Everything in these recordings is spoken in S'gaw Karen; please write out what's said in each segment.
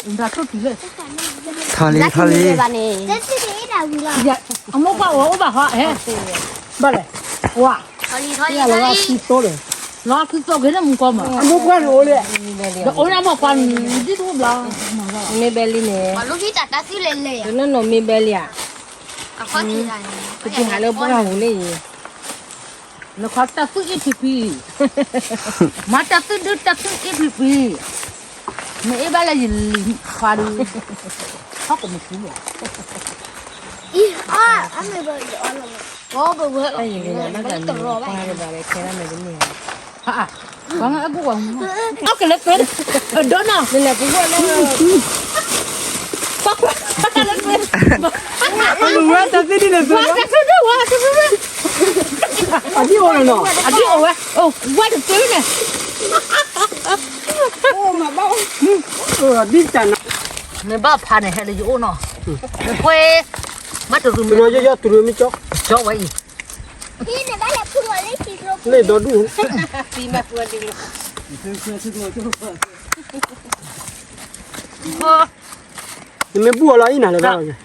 ထီၣ်လံ ထီၣ်လံ. အမိၢ်ပှၢ်အိၣ်အိၣ်ဘၣ်ဟီ, ဘၣ်လဲၣ်, ဝါ, လီၤခံသိးက့ၤန့ၣ်မူကီၢ်မး, အမိၢ်ပှၢ်န့ၣ်အိၣ်လံ, ဒီးအိၣ်န့ၣ်မိၢ်ပှၢ်န့ၣ် ဒ်တအိၣ်ဘျီ, မ့ၢ်ဘဲလံန့ၣ်, တနီၤနီၤမ့ၢ်ဘဲလံဧါ, ပကဟးလၢပှၢ်ဟူလံအံၤ နခီတၢ်သူၣ်အ့ၣ်ဖံဖံ, မၤတၢ်သူၣ်ဒုတၢ်သူၣ်အ့ၣ်ဖံဖံ, မ့ၢ်အ့ၣ်ဘၣ်လၢယလံၤခွါဒီး, ဟီၣ်ကမုာ်ထူလီၤ, အီၣ်, အီၣ်မ့ၢ်ဘၣ်ယအီၣ်လီၤ, တရီၤဘၣ်, ပှၤအဘူၣ်ဝဲ, အကလၢပှဲၤ, ဒိနီၤ, နလဲၤပူၤဝဲလၢ, ပှၤလၢပှဲၤ, ပှၤတသုဒၣ်ဝဲ, အဒံၣ်အိၣ်နီၤ, အဒံၣ်အိၣ်ဝဲ, ဝဲတသုန့ၣ်, ဒ်တၢ်နၤ, မ့ၢ်ဘၣ်ဖးန့ၣ် ဟဲလၢယအိၣ်နီၤ, ပှဲၤ, ဘၣ်တရူးမ့ၢ်, ကၠီဝဲအံၤ, လ့ၣ်ဒီဒူၣ်, နမ့ၢ်ဘူၣ်အီၤလီၤအံၤနၤလၢၤ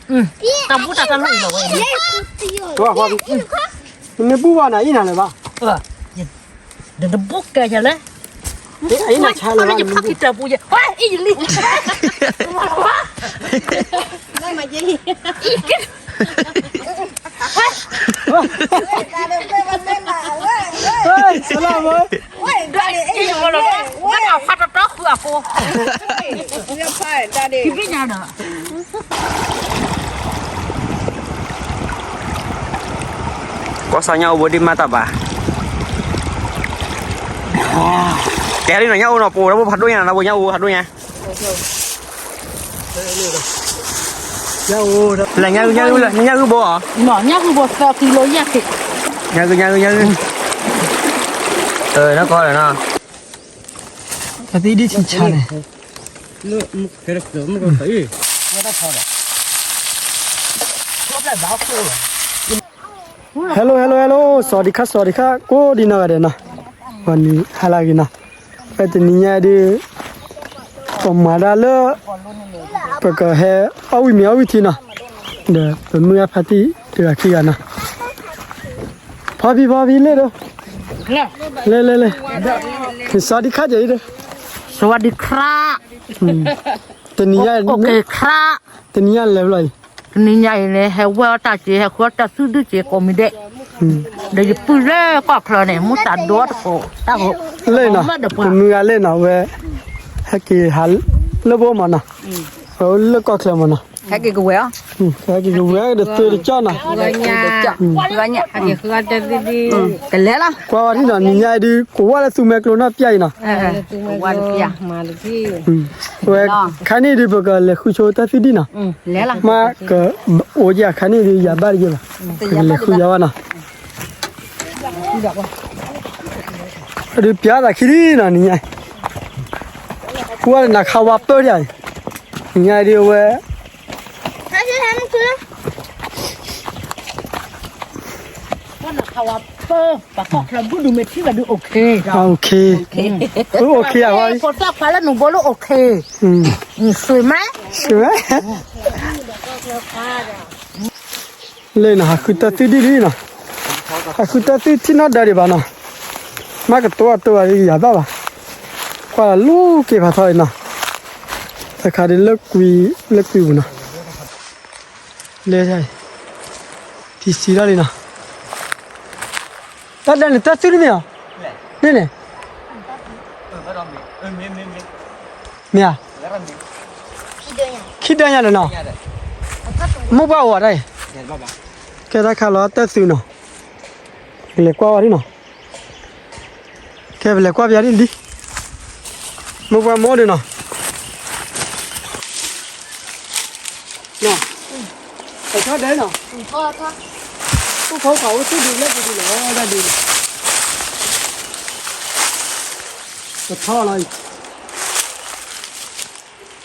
ဘၣ်, နမ့ၢ်ဘူၣ်အီၤနၤအံၤနၤလၢၤဘၣ်, ဒီးတဘူၣ်ကဲယလဲၣ်, အံၤနၤဆါလၢၤဘၣ်, ယလံ, ဆလၢမ, ကီၢ်စၢ်ညၣ်အိၣ်ဘိဒ်မးတၢ်ဘၣ်, ကဲလံနီၤ ညၣ်အိၣ်နီၤ ပအိၣ်ဒီးဘိဖးဒိၣ်ညါနီၤ ဘိညၣ်အိၣ်ဖးဒိၣ်ညါ, ညၣ်အိၣ်, ညၣ်ဂုၢ်ဘိဧါ, ညၣ်ဂုၢ်ဘိသၢကံလိယဲၢ်က့, ညၣ်ဂုၢ် ညၣ်ဂုၢ် ညၣ်ဂုၢ်, နီၢ်ကီၢ်လၢနီၤ, ပသံဒ်ဆံဆါန့ၣ် Hello hello hello စဝၤဒံခါ စဝၤဒံခါ ကိးဒံနီၢ်ဂၤဒဲးနီၤ, ပှၤနံၤဟါလၢအဂ့ၤနီၤ, ဖဲတနံၤညါအံၤဒုး ပမၤဒၣ်လၢ ပကဟဲအီၣ်ဝံၣ်မ့ၤအီၣ်ဝံၣ်ထံနီၤ, ဒီးပမုၢ်ဂၢ်ဖါတံၢ်တဂၤခံဂၤနီၤ, ဖီဖံဖီဖံလ့ၣ်ဒိၣ်, လ့ၣ်လ့ၣ်လ့ၣ်, စဝၤဒံခါကဲအံၤဒုး, စဝၤဒံခါ, တနံၤညါ, တနံၤညါလဲၤဘျီအံၤ တနံၤညါအံၤန့ၣ် ဟဲဝဲအီၣ်တၢ်စ့ ဟဲဃုအီၣ်တၢ်သူၣ်ဒုၣ်စ့ကိးမံၤဒဲး, ဒီးယပုၢ်လၢကီၢ်ချၢန့ၣ် မူတၢ်ဒိတကိးတၢ်ဂိး, လၢနီၤ, ပမုၢ်ဂၤလၢနီၤ ဝဲ ဟဲက့ၤဟးလၢဘိမးနီၤ, လၢကီၢ်ချၢမးနီၤ, ဟဲက့ၤကဝဲၤအီၤ, ဟဲက့ၤကဝဲၤဒီးသုတကၠီနီၤ, ကလဲၤလီၤ, ကွၢ်ဝဲဒ်နီၤ နံၤညါအံၤဒုး ကဝဲၤလၢသူမဲာ်ကျိနီၢ်ပျၢ်အံၤနီၤ, ဝဲခါန့ၣ်ဒုး ပကလဲၤဃုဆိတၢ်သူၣ်ဒံၣ်နီၤ, မ့ၢ်ကအိၣ်ယၤခါန့ၣ်ဒုး ယၤဘၣ်တယဲၢ်ဘၣ်, ပကလဲၤဃုယၤဘၣ်နီၤ, ဒုးပျၢ်သးခံဒံနီၤ နံၤညါ, ကွၢ်လၢနၤခါဝါပၢၢ်ဒံး, နံၤညါဒုးအဝဲ ပှၤနခးဝဲပၢ ပှၤကီၢ်ချၢဘုဒုးမ့ၢ်ထံၣ်ဝဲဒုး okay, okay, okay အဝဲ ဖိသၣ်ခွါလၢနူဘိလၢ okay, ဆွေမ, ဆွေမ, လၢနဟးဃုတၢ်သွံၣ်ဒံၣ်ဒံၣ်နီၤ, ဟးဃုတၢ်သွံၣ်ထံၣ်နီၣ်ဒၢဒံးဘၣ်နီၤ, မ့ၢ်ကတိၤအတိၤဘၣ်ဒံးယၤဘၣ်ဘၣ်, ကွၢ်လၢလူၤက့ၤဖးထီအံၤနီၤ, တခါဒ်လၢကွံ, လၢကွံပူၤနီၤ လၢ ထံဆံးထီၣ်လံနီၤ, တၢ်ဒၢန့ၣ် တၢ်သွံၣ်တမ့ၢ်ဧါ, န့ၣ်န့ၣ်, မ့ၢ်ဧါ, ခံဒၢညါလၢနီၤ, မိၢ်ပှၢ်အိၣ်ဝဲဒၣ်အံၤ, ကဲတၢ်ခါလီၤတၢ်သွံၣ်နီၤ, ကလဲၤကွၢ်ဝဲဒၣ်နီၤ ကဲပလဲၤကွၢ်ပယီၤဒ်လံ, မိၢ်ပှၢ်မိၢ်ဒုးနီၤ, ပထီၣ်ဒဲးနီၤ, အိၣ်ခိးအိၣ်ခိးအိၣ်သူၣ်ဒုးလၢပူၤဒုးလီၤဒၣ်ဒုး, ပထီၣ်လီၤ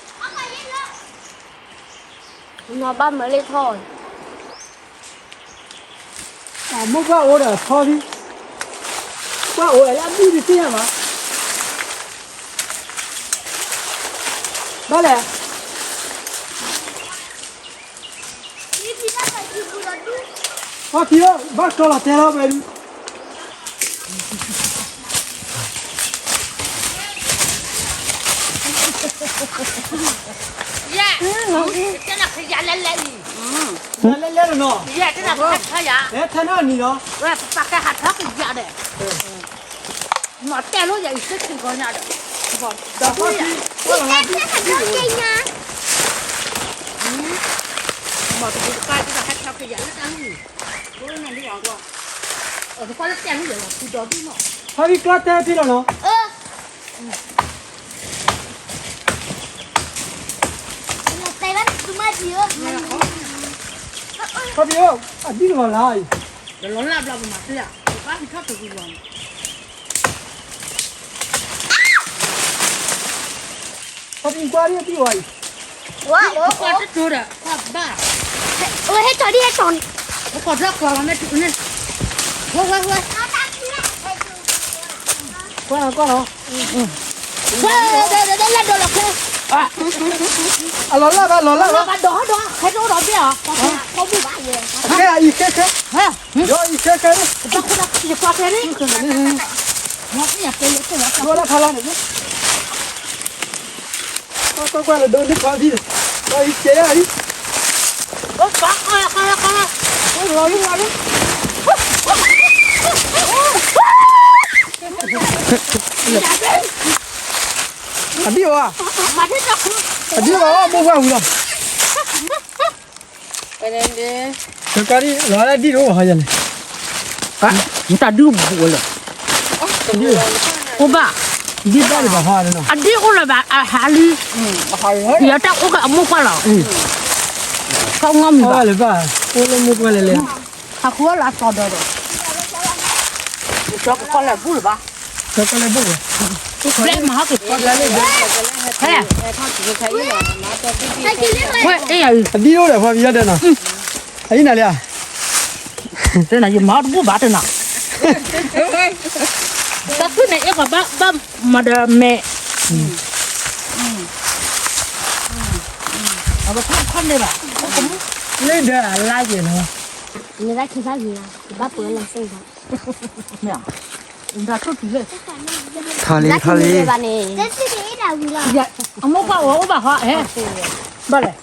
အံၤ နီၤဘၣ်မၤလၢထီၣ်, မိၢ်ပှၢ်အိၣ်ဒီးထီၣ်လံ, ပှၢ်အိၣ်လၢအဘုဒုးသ့ၣ်ညါဘၣ်, ဘၣ်လဲၣ်, ဖီဖံဧၢ, ဘၣ်ကၠီလီၤတဲလီၤဝဲဒၣ်. ယဲ, တဲနၤခယၤလဲၣ်လဲၣ်အံၤ, လဲၣ်လဲၣ်လီၤနီၤ, ယဲတဲနၤခယၤ, ဟဲထၢနၤနံၤလီၤ, ဝဲပပာ်ကဲဟးထီၣ်ကယၤဒီး, မၤတဲလိာ်ယၤအံၤသ့ၣ်ခံကီညါဒီး, ဒီးဖီဖံ, မၤတဘူၣ်တကါဒ်ဒီးဟဲထီၣ်ကယၤလၢတၢ်ဟူ, ဖီဖံကျီတဲဖံလီၤနီၤ. ဖီဖံဧၢ, အဒံၣ်လီၤလၢအံၤ, လီၤလၢဘျီပမၤသ့ဧါ, ဘၣ်ဟံးထီၣ်တဂုၤလီၤ. ဖီဖံကွၢ်ဒံၣ်အဒံၣ်ဝဲအံၤ, ကွၢ်တတိၤဒီး ကွၢ်ဘၣ်, ဝဲဟဲကၠီဒံၣ်ဟဲကၠီန့ၣ်, ကွၢ်ထီၣ်ကွၢ်လီၤမ့ၢ်တုၤန့ၣ်, ဝဲဝဲဝဲ, ကွၢ်လီၤကွၢ်လီၤ, ဝဲ, လၢဒိးလီၤခဲ, အလီၤလၢ်ဘၣ်လီၤလၢ်ဘၣ်, ဒီးဒီးဟဲကၠီဒီးဘ့ၣ်အီၤ, ခဲအံၤခဲခဲ, ဒီးအံၤခဲခဲန့ၣ်, ယကွၢ်ခဲန့ၣ်, ကွၢ်လၢခါလၢန့ၣ်, ကွၢ်ကွၢ်လၢဒိးန့ၢ်ဖီဖံ, ဒီးအံၤကဲအံၤ, လီၤလံလီၤလံ. အဒံၣ်အီၤ, အဒံၣ်အီၤ, မိၢ်ပှၢ်ဝံၤလီၤ, တကးဒံးလီၤဒံၣ်တအိၣ်ဘၣ်ဟီယလဲၣ်, တၢ်ဒုးဘူးဝဲလၢ, အိၣ်ဘၣ်, ဒ်ဘၣ်လၢဘၣ်ဟီ, အဒံၣ်အိၣ်လၢၤဘၣ်အဟးလံ, ယတၢ်အိၣ်ကအမိၢ်ပှၢ်လီၤ, ကငီမံၤဘၣ်လၢဘၣ်, အိၣ်လၢမိၢ်ပှၢ်လဲၣ်လဲၣ်, ဟးဃုအီၣ်လၢအသီဒီးဒီး, ကၠီကကီၢ်လၢဘူၣ်လၢၤဘၣ်, ကၠီကီၢ်လၢဘူၣ်, ဘျဲမၤဟီက့ၤ, ဟဲ, ဝဲအ့ၣ်ယၤအံၤ, အဒံၣ်အိၣ်ဒီးဖီဖံယီဒဲးနီၤ, အအံၤနၤလံဧါ, တဲနၤယမၤအီၣ်တဘူၣ်ဘၣ်တဲနၤ, တၢ်သွံၣ်န့ၣ်အ့ၣ်ပှၤဘၣ်မၤဒီးမဲာ်, အဝဲထီၣ်ခီၣ်န့ၢ်ဘၣ်, လၢဒီးအလါယဲၢ်နီၤ, နဒၣ်ခံဆၣ်ဂ့ၤ, ဘၣ်ပှဲၤလီၤစ့ၢ်ကီး, မ့ၢ်, ထီၣ်လံထီၣ်လံ, အမိၢ်ပှၢ်အိၣ်အိၣ်ဘၣ်ဟီ, ဘၣ်လဲၣ်,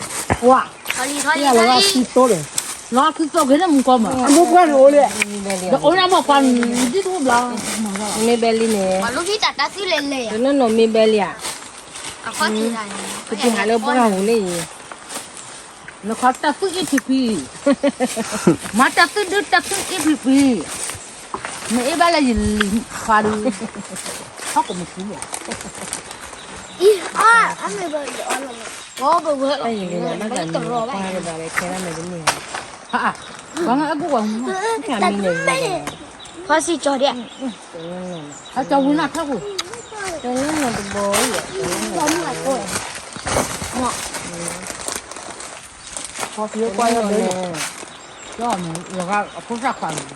ဝါ, လီၤခံသိးက့ၤန့ၣ်မူကီၢ်မး, အမိၢ်ပှၢ်န့ၣ်အိၣ်လံ, ဒီးအိၣ်န့ၣ်မိၢ်ပှၢ်န့ၣ်ဒ်တအိၣ်ဘျီ, မ့ၢ်ဘဲလံန့ၣ်, တနီၤနီၤမ့ၢ်ဘဲလံဧါ, ကဟးလၢပှၢ်ဟူလံအံၤ, နခီတၢ်သွံၣ်အ့ၣ်ဖံဖံ, မၤတၢ်သွံၣ်ဒုတၢ်သွံၣ်အ့ၣ်ဖံဖံ, မ့ၢ်အ့ၣ်ဘၣ်လၢယလံၤခွါဒု, ဟီၣ်ကမုၢ်ဆူလီၤ, အမ့ၢ်ဘဲလံ, တရီဘၣ်, ဖီစံကၠီဒံး, အကၠီဝံၤနၢ်ထီၣ်ပူၤ, တဘီအံၤ, ဖီစံကွၢ်ယီၤဒၢး, လၢအဖိသၣ်ခွါန့ၣ်,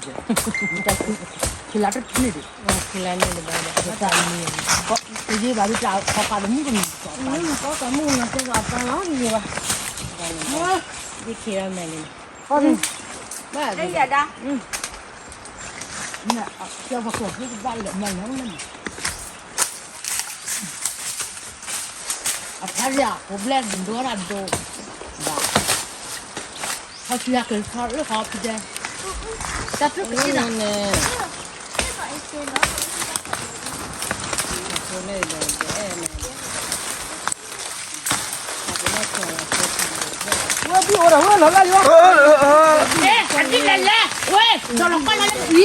ဖံလၢတန့ၢ်ဒံး, ဖံလၢန့ၣ်တဘၣ်, တယ့ဘၣ်ဒ်တၢ်ခီပၤတမုၣ်တမုၣ်, တမုၣ်တမုၣ်, ဒ်ခံရမဲာ်န့ၣ်, ဘၣ်, ယဒၣ်, ကၠီပှၤကျိာ်ဖုတဘၣ်လၢမၤလီၤလၢန့ၣ်, အဖျါယၤ ပဘျဲၣ်ဒိတၢ်ဒိ, ဘၣ်, ဟီၣ်စံယၤက့ၤခီလၢဟီၣ်ဖံတဲ, တၢ်သူၣ်ကသံၣ်န့ၣ်, ဝဲဒ်အိၣ်ဒီးဝဲလီၤလၢယွၤ, အဒ်လဲၣ်လဲၣ်, ဝဲ, ဒီးလီၤကွၢ်လၢအံ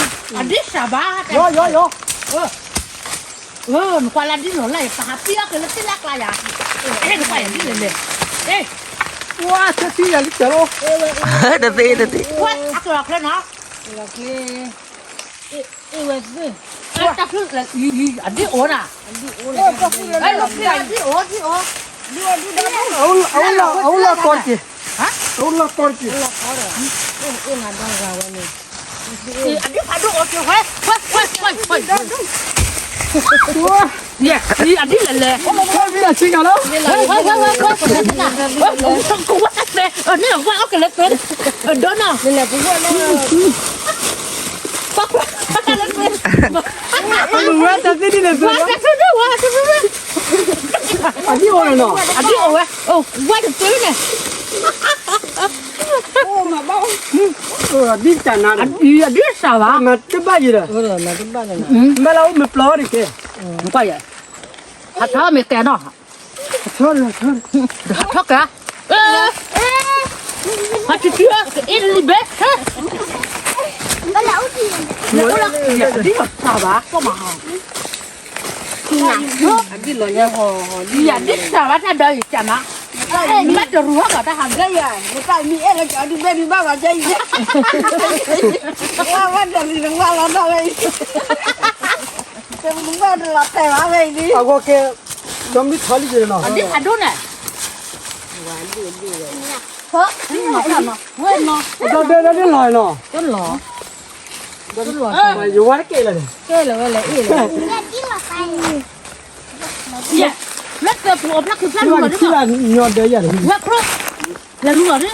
ၤ, အဒ်စၢ်ဘၣ်, ယီယီယီ နကွၢ်လၢဒ်လီၤလၢယပာ်ဟးပံအီၣ်က့ၤလၢသ့ၣ်လၢကျါယၤ, အဲၣ်နကွၢ်ယၤဒ်လဲၣ်လဲၣ်, ဝါ, တသ့ယၤလံကၢၤလီၤ, တသ့တသ့, အကလီၤချၢနီၤ, လီၤချၢ, အဝဲသ့ၣ်, တၢ်ဖျၢၣ်, အဒ်အိၣ်နၤ, အဒ်အိၣ်, ဒ်အိၣ်, ဒ်အိၣ်, အအိၣ်လီၤကီတက့ၢ်, အအိၣ်လီၤကီတက့ၢ်, အဒ်ဖးဒိၣ်အိၣ်က့ၤ, ဝဲ, ဝဲ, ဝဲ, အဒ်လဲၣ်လဲၣ်, ဝဲ, ဝဲ, ဝဲ, ဝဲ, ဝဲ, ဝဲ, ဝဲ, န့ၣ်ဝဲအီၣ်ကလဲၤပှဲၤ, အဒိနီၤ, လဲၤပှဲၤ, ပှၤတၢ်သ့ၣ်ဒ်လဲၤပှဲၤ, အဒံၣ်အိၣ်နီၤ, အဒံၣ်အိၣ်ဝဲ, ဝဲတပှဲၤန့ၣ်, ဒ်တၢ်နါ, အဒံၣ်စၢ်ဘၣ်, မၤတဘၣ်ယံၤဒီး, မ့ၢ်လၢအိၣ်မ့ၢ်ပျီတကဲ, ဟးထီၣ်မ့ၢ်ကဲနီၤ, ဟးထီၣ်ကဲ, ဟးထီၣ်ကဲ, အ့ၣ်လံဘဲ, ဒ်စၢ်ဘၣ်, ကီၢ်မၤဟီ, ဒ်စၢ်ဘၣ်တၢ်ဒီးယစၢ်မး, ဘၣ်တရူးဟီၣ်ကီးတၢ်ဟးဂဲၤယၤ, နတၢ်မံၤအဲၣ်လၢကီးဒုးဘဲဒုးဘၣ်ဂီၤကဲအံၤ, ဝဲတရံးနဝဲလီၤဒီးဝဲအံၤ, တမုၢ်ဘၣ်တလီၤတဲာ်ဘၣ်ဝဲအံၤ, အဂီၢ်ကဲ, ဒီမုၢ်ထီလံက့ၤနီၤ, ဒ်ဖးဒိၣ်န့ၣ်, ဝဲနီၤ, ဒီဒဲဒၣ်လီၤနီၤ, ယဝဲတကဲလၢာ်န့ၣ်, ကဲလၢာ်ဝဲလဲၣ်အ့ၣ်လၢာ်, လၢတၢ်ပူၤအဖျါခုဖျါလူၤလီၤဒ်, ညီဒဲယၤ, ဝဲခီ, လဲၤလူၤလီၤဒ်,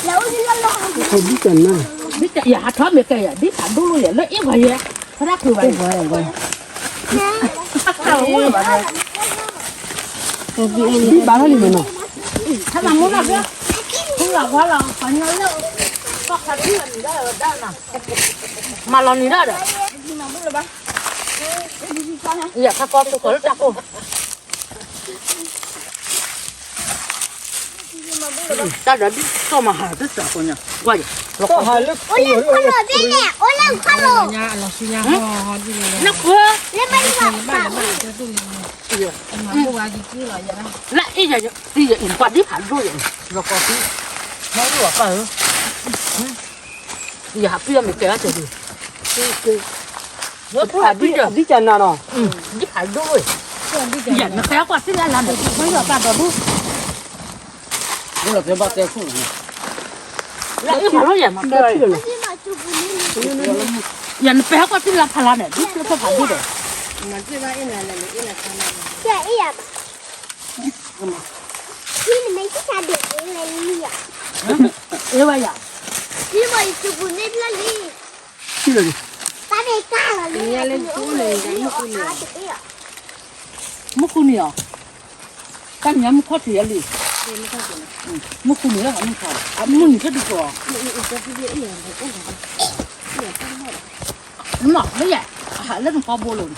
ယဟးထီၣ်မ့ၢ်ကဲယၤ ဒ်ဖးဒိၣ်လိာ်ယၤ လၢအ့ၣ်ပှၤယဲ, ဖဲဒၣ်ခုဘၣ်ယဲ, ဘၣ်ထီၣ်လံမ့ၢ်နီၤ, ဖဲမၤမူနီၤ, ဖုလီၤဝါလီၤ ပှၤညီလၢ, ကီၢ်ခါထံၣ်လီၤနံၤဒၣ်ဝဲဒၣ်နီၤ, မၤလီၤနံၤဒၣ်ဒီး, ယဖးကီၢ်သူကီၢ်လၢတၢ်ကိၢ် တၢ်ဒီးဒ်ကီၢ်မၤဟးတစးကိညါ, ကွၢ်ယၤ, အိၣ်လၢခီၣ်လိၤ, အိၣ်လၢခီၣ်လိၤ, နကွၢ်, လၢမၤလီၤ, လၢအ့ၣ်ယၤ, အံၤပှၤဒ်ဖးဒိၣ်ယၤ, လီၤကီၢ်သံ, မၤအိၣ်လီၤပၢ်ဧၢ, ယဟးပ့ၢ်အီၤမ့ၢ်ကဲအါတဲဒုး, ဒ်ကနၤနီၤ, ဒ်ဖးဒိၣ်, ယနဖဲကွၢ်သ့ၣ်လၢလါန့ၣ် မၤယီၤပၢ်ဒီးဒိၣ်, လၢအ့ၣ်မၤလီၤယၤမၤပၢၢ်, ယနဖဲကွၢ်သ့ၣ်လၢဖးလါန့ၣ် ဒ်ဖးဒိၣ်ဒီး, အ့ၣ်ဝဲယၤ, မုၢ်ဃုနံၤအီၤ, တၢ်ညါမုၢ်ခီၣ်ထံးယၤလံ, မုၢ်ဃုနံၤလၢဟးမုၢ်ခီ, မုၢ်နံၤဖဲဒုးကီး, မ့ၢ်လၢယၤ, အဟးလၢနကီၢ်ဘိလိၤန့ၣ်, န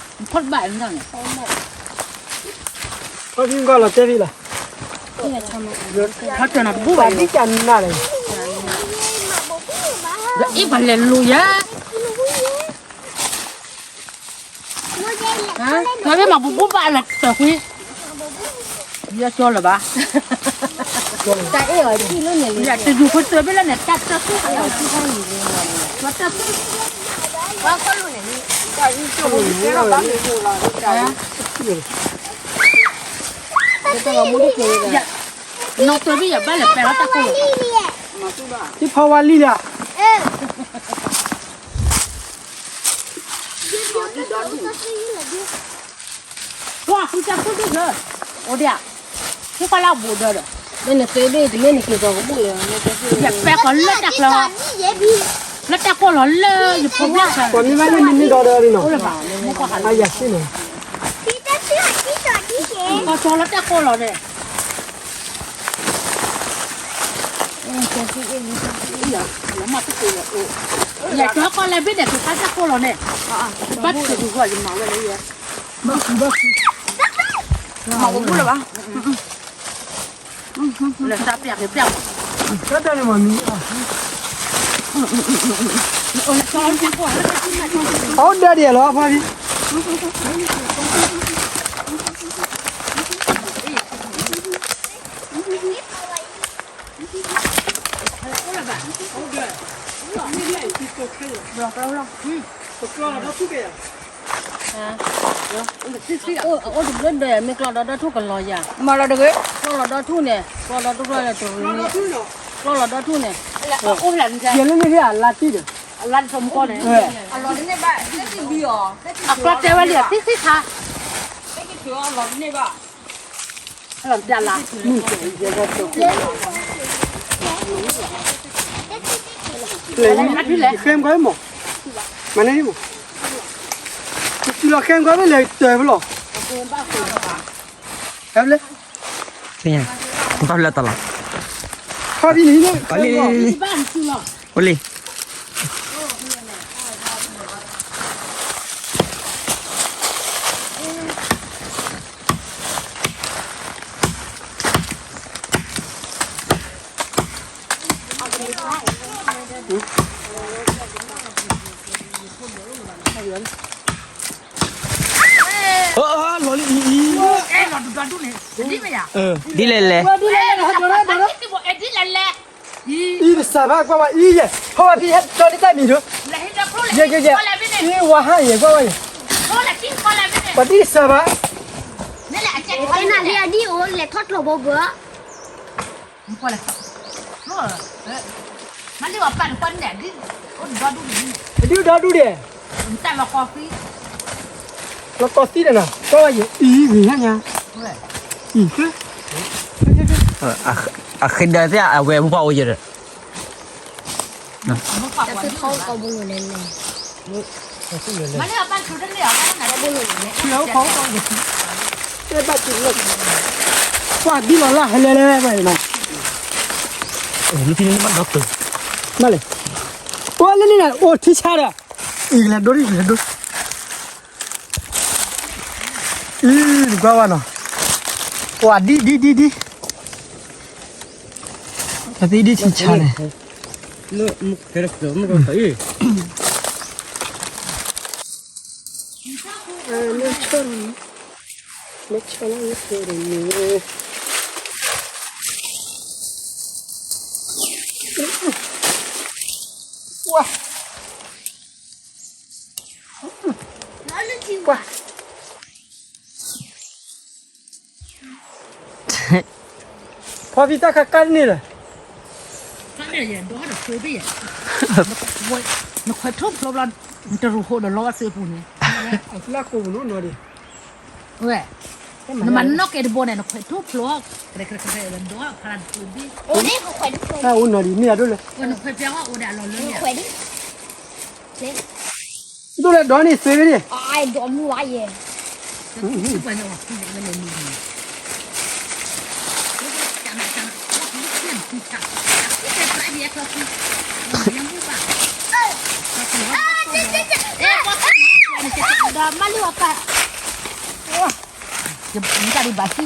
ခီၣ်တဘၣ်န့ၣ်, ခီၣ်ဖံကီၢ်လီၤတဲဖံလီၤ, ခီၣ်တနၤတဘူၣ်ဘၣ်ဒ်ကနၤလီၤ, ဒီးအ့ၣ်ပှၤလဲၤလိၤယၤ မ့ၢ်မၤဘူးဘူးဘၣ်လၢတၢ်ဃံ, ယကၠီလၢၤဘၣ်, တၢ်အ့ၣ်အီၤထံၣ်လိၣ်န့ၣ်လံ, ယတယူၤဖိတၢ်ဘ့ၣ်လၢန့ၣ် တၢ်တၢ်ဃံ, တၢ်ဃံ, နီၢ်တၢ်ဘ့ၣ်ယဘၣ်လဲၤပဲာ်လီၤတၢ်ခိၣ်လီၤ, တဖီဝါလံလံ, ပှၤဃုတၢ်ခိၣ်ဒ်လၢ, အိၣ်ဒံး, ဟ့ၣ်ခွါလၢအဘူးဒီးဒီး, မ့ၢ်နသုဘ့ၣ်တမ့ၢ်နက့ၤကီးကဘူၣ်လီၤ, ယပဲာ်ဃီလၢတၢ်ကျၢၤ, လၢတၢ်ကိၢ်လီၤလၢယဖိဘျၣ်, ပှၤမ့ၢ်ဘၣ်လၢနမ့ၢ်ဒီဒီးနီၤ, အယၤစ့ၢ်န့ၣ်, ကီၢ်ကၠီလၢတၢ်ကိၢ်လီၤန့ၣ် ယကီၢ်ကီၢ်လဲၣ်ဘ့ၣ်န့ၣ် က့ၤခါတၢ်ကိၢ်လီၤန့ၣ်, ဘၣ်တက့ၤဒုးဂီၢ်ယမၤဝဲလၢယဲ, မၤဘူးဘူးလၢၤဘၣ်, လၢတၢ်ပျၢ်က့ၤပျၢ်, အိၣ်ဒၢဒံးလီၤဖါဘံ အိၣ်တဘျီဒီး မ့ၢ်ကျီဒီးဒီထူၣ်ကလီၤယၤ, မၤလီၤတဂ့ၤ, ကျီလီၤဒီထူၣ်န့ၣ် ကျီဒီးတရၢၢ်တရူးန့ၣ်, ကျီလီၤဒီထူၣ်န့ၣ်, ယဲလၢန့ၣ်အလါတံၢ်ဒီး, အလါတံၢ်မူကီၢ်န့ၣ်, အလီၤတန့ၢ်ဘၣ်, အကျီတဲဝဲလံ သ့သ့ခါ, အလီၤတန့ၢ်ဘၣ်. လၢ ဃဲမကွၢ်မး, မၤန့ၢ်မး, လီၤဃဲမကွၢ်မ့ၢ်လဲၤတၢ်ဖဲလီၤ, ဟဲလၢ, ဘၣ်ဖျၢၣ်တၢ်လီၤ, ခီဒ်န့ၣ်, အိၣ်လံ လီၤလံအံၤ, ဒ်လဲၣ်လဲၣ်, အံၤတစၢ်ဘၣ်ကွၢ်ဝဲအံၤယဲၢ်, ဟီၣ်ဝဲဖဲဟဲတီဒ်တၢ်မံၤဒိၣ်, ယဲၢ်ယဲၢ်ယဲၢ်, အံၤဝဲဟါယဲၢ်ကွၢ်ဝဲယဲၢ်, ပှၤဒ်တစၢ်ဘၣ်, နလံအဒ်အိၣ်လဲၤထီၣ်ကျိၤဘိဘၢ မ့ၢ်လၢပၢ်တပှၢ်န့ၣ် ဒ်အိၣ်ဒီဒူၣ်ဒံး, လီၤကီသံဒီးနီၤ, ကီယဲၢ်အံၤဂ့ၤညါညါ, အံၤ, အဃ့ဒၢသ့ၣ်အဝဲမူပှၢ်အိၣ်ယဲၢ်ဒီး, ပှၤဒ်လီၤလၢဟဲလဲၣ်လဲၣ်, မ့ၢ်လဲၣ်, အိၣ်လၢန့ၣ် အိၣ်ထံဆါဒီး, အံၤကလဲၤဒိၣ်ဒ်ကလဲၤဒိၣ်, အံၤကွၢ်ဝဲနီၤ, ပှၤဒ်ဒ်ဒ်ဒ်, ပှၤသံဒ်ထံဆါန့ၣ်, မ့ၢ်ဆီ, မ့ၢ်ဆီလၢယဖိန့ၣ်, ဝါ ကွၢ်, ဖီဖံတၢ်ခါကၢ်န့ၣ်လဲၣ်, နခွဲးထိၣ်ဖျိဘျီ, နတရူးဃိဒီးလီၤဝဲသ့ပူၤန့ၣ်, လၢကိးပူၤနီၢ်နီၢ်ဒံး, ဝဲ, နမၤနီၢ်ကဲတဘိန့ၣ် နခွဲးထိၣ်ဖျိ, ကရဲကရဲကရဲဒီးဖးလၢတပူၤဘံၣ်, တၢ်အိၣ်နီၢ်ဒံးမ့ၢ်အဒိၣ်လဲၣ်, နခွဲးဖျိအိၣ်ဒီးအလီၢ်လၢန့ၣ်, ဒိၣ်လဲၣ်ဒီးန့ၣ်သ့ဝဲန့ၣ်, ဒီးမၤလၢအပၢ်, ယတၢ်ဒံးဘၣ်သံဒိ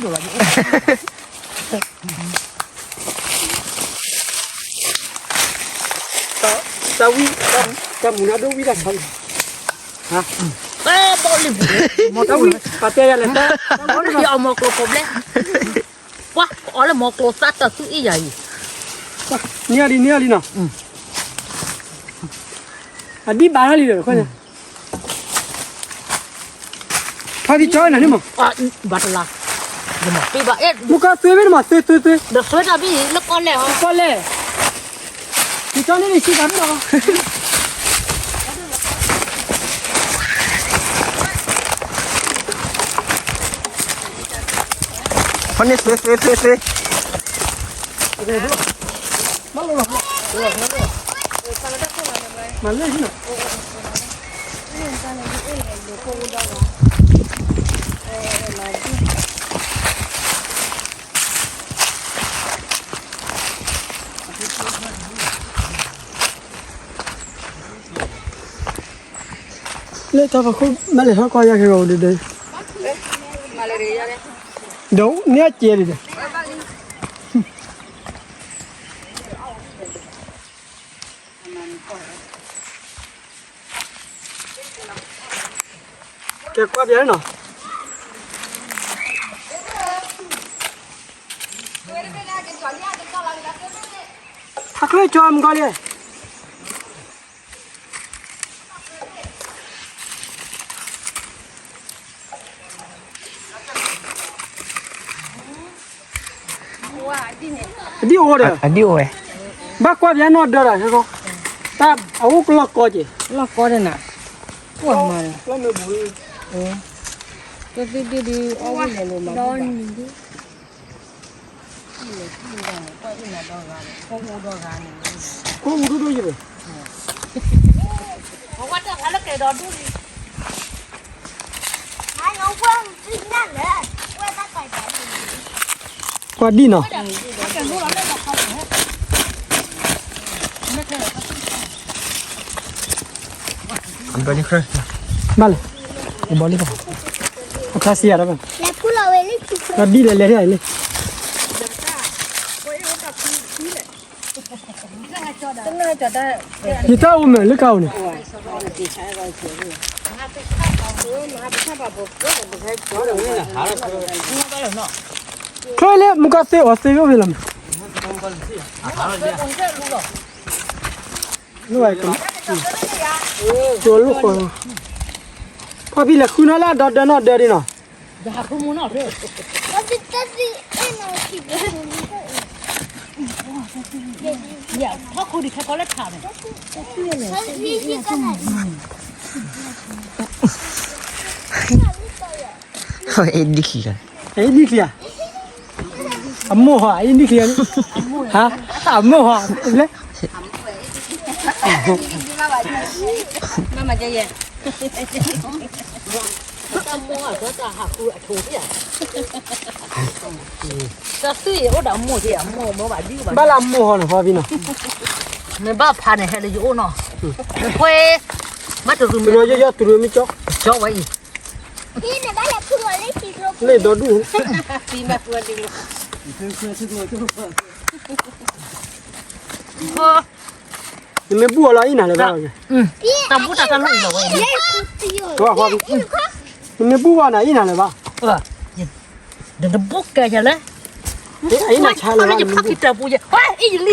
ၣ်လီၤ, တၢ်ဝံၣ်, တၢ်မူၤနၤဒိၣ်ဝံၣ်တၢ်ဆါန့ၣ်, တၢ်ဝံၣ်, ပတဲယၤလဲၣ်, အီၣ်မီၤကျိၤကိးဘျဲ, ပှၤအီၣ်လၢမီၤကျိၤသၣ်တၢ်သူအ့ၣ်ယၤအံၤ, န့ၢ်အီၤလံ န့ၢ်အီၤလံနီၤ, အဒံးဘၣ်ထီၣ်လံဒီး, ဖါဖံကၠီနၤန့ၣ်မး, ဘၣ်တလါ, မူကီၢ်သွ့ဘ့ၣ်န့ၣ်မး, သွ့သွ့သွ့, ဒီးသွ့တၢ်ဘံၣ်လၢကီၢ်လဲၣ်, ကီၢ်လဲၣ်, ဖံကၠီန့ၣ်န့ၣ်စံးတၢ်မ့ၢ်နီၤ ဖဲန့ၣ်သွ့သွ့သွ့သွ့, မၤလၢဟံၣ်နီၤ, လၢတၢ်ဖးခိၣ်မ့ၢ်လဲၤထီၣ်ကီၢ်ယၤက့ၤဂီၤဒ်ဒီး, ဒီးန့ၢ်အကဲဒ်ဒီး ကဲကွၢ်ပျဲနီၤ, အချၢကၠီမုၢ်ကီၢ်လံ အဒံၣ်အိၣ်ဒီး, အဒံၣ်အိၣ်ဝဲ, ဘၣ်ကွၢ်ပျဲနီၢ်ဒၢတၢ်ဟဲကီ, တၢ်အအိၣ်ကလီၢ်ကီက့ၤ, လီၢ်ကီဒ်နၤ, ကွၢ်မၤ, တသ့ဒ်ဒ်အီၣ်ဝဲလဲၤလိာ်မၤ, ဒီးနံၤဒ် ကိၣ်အူဒိၣ်ဒိၣ်ယဲၢ်ဘၣ်. ကွၢ်ဒံၣ်နီၤ. ဘၣ်လဲၣ်, ဘၣ်လံဘၣ်, အခါစံယၤဒီးဘၣ်, ဒီးဒ်လဲၣ်လဲၣ်ထံၣ်အံၤလံ. ယတၢ်အိၣ်မဲာ်လၢကအိၣ်န့ၣ်, ထွဲလၢမူကီၢ်သ့အီၤသ့အိၣ်ဖဲလီၤမး. လိၣ်ဝဲ, လိၣ်ဃီ, ဖီဖံလဲၤဃုနီၤလၢအဒီဒၢနီၢ်ဒၢဒ်နီၤ. အ့ဒံၣ်ချံ, အ့ဒံၣ်ချံဧါ, အမိၢ်ဟီ အ့ဒံၣ်ချံ, ဟါ, အမိၢ်ဟီ, လဲၣ်. ဘၣ်လၢအမိၢ်ဟီန့ၣ် ဖီဖံနီၤ, မ့ၢ်ဘၣ်ဖးန့ၣ် ဟဲလၢယအိၣ်နီၤ, ခွဲ, ဘၣ်တရူးမ့ၢ်, ယီယီတရူးမ့ၢ်ကၠီ, ကၠီဝဲအံၤ, လ့ၣ်ဒီဒူၣ် နမ့ၢ်ဘူၣ်အီၤလီၤအံၤနၤလၢၤဘၣ်, တၢ်ဘူၣ်တၢ်တၢ်လိၣ်အံၤလီၤဝဲ, နမ့ၢ်ဘူၣ်ဘၣ်နၤအံၤနၤလၢၤဘၣ်, ဒီးတဘူၣ်ကဲယၤလဲၣ်, အံၤနဆါလၢၤဘၣ်, ယဖးခံတၢ်ပူၤယဲၢ်, အံၤလံ,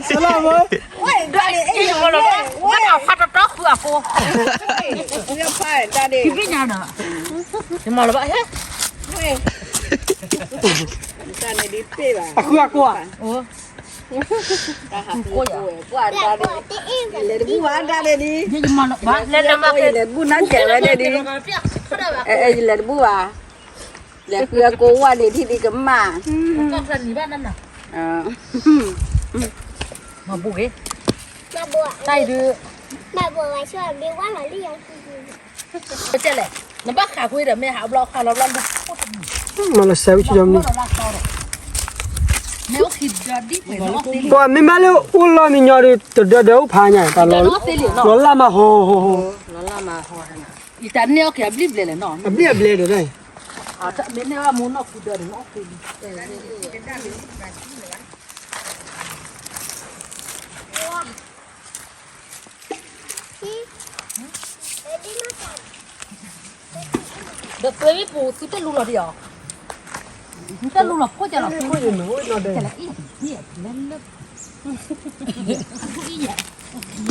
ဆလၢမ, ဝဲဒၣ်ဖးတတီဃုအကိ, ဖံဖံညါဒီး, ယမၤလၢၤဘၣ်ဟဲ, အဃုအကိဧါ, ယမၤလၢၤဘၣ်, လဲၤတဘူၣ်နၤကဲဝဲဒၣ်ဒ်, ယလဲၤတဘူၣ်ဘၣ်, လဲၤဃုအကိဝဲန့ၣ်ဒ်ဒ်ကမၣ်, မၤဘူၣ်ဂ့ၤ, တၢ်အံၤဒုး, တဲလဲၣ်, နဘၣ်ဃးကွ့ဒီးမ့ၢ်ဟးဘျီဃးလီၤဘျီလူၤ, မၤလီၤစဲးဝံၤဆံဒီမုၢ်, ပှၤမ့ၢ်မးလၢအိၣ်လီၤမံၤညီဒီး တဒၢဒၢအိၣ်ဖးညါ, လီၤလၢ်မးဟီဟီဟီ, အဘျံၣ်အဘျဲဒီး, မ့ၢ်န့ၢ်အမူနီၢ်ခူဒၢဒီးနီၢ်ခူလံ, ဒီးသွဲမ့ၢ်ပူၤသုတလူလီၤဒံးအီၤ, သုတလူလီၤဖိကလီၤ,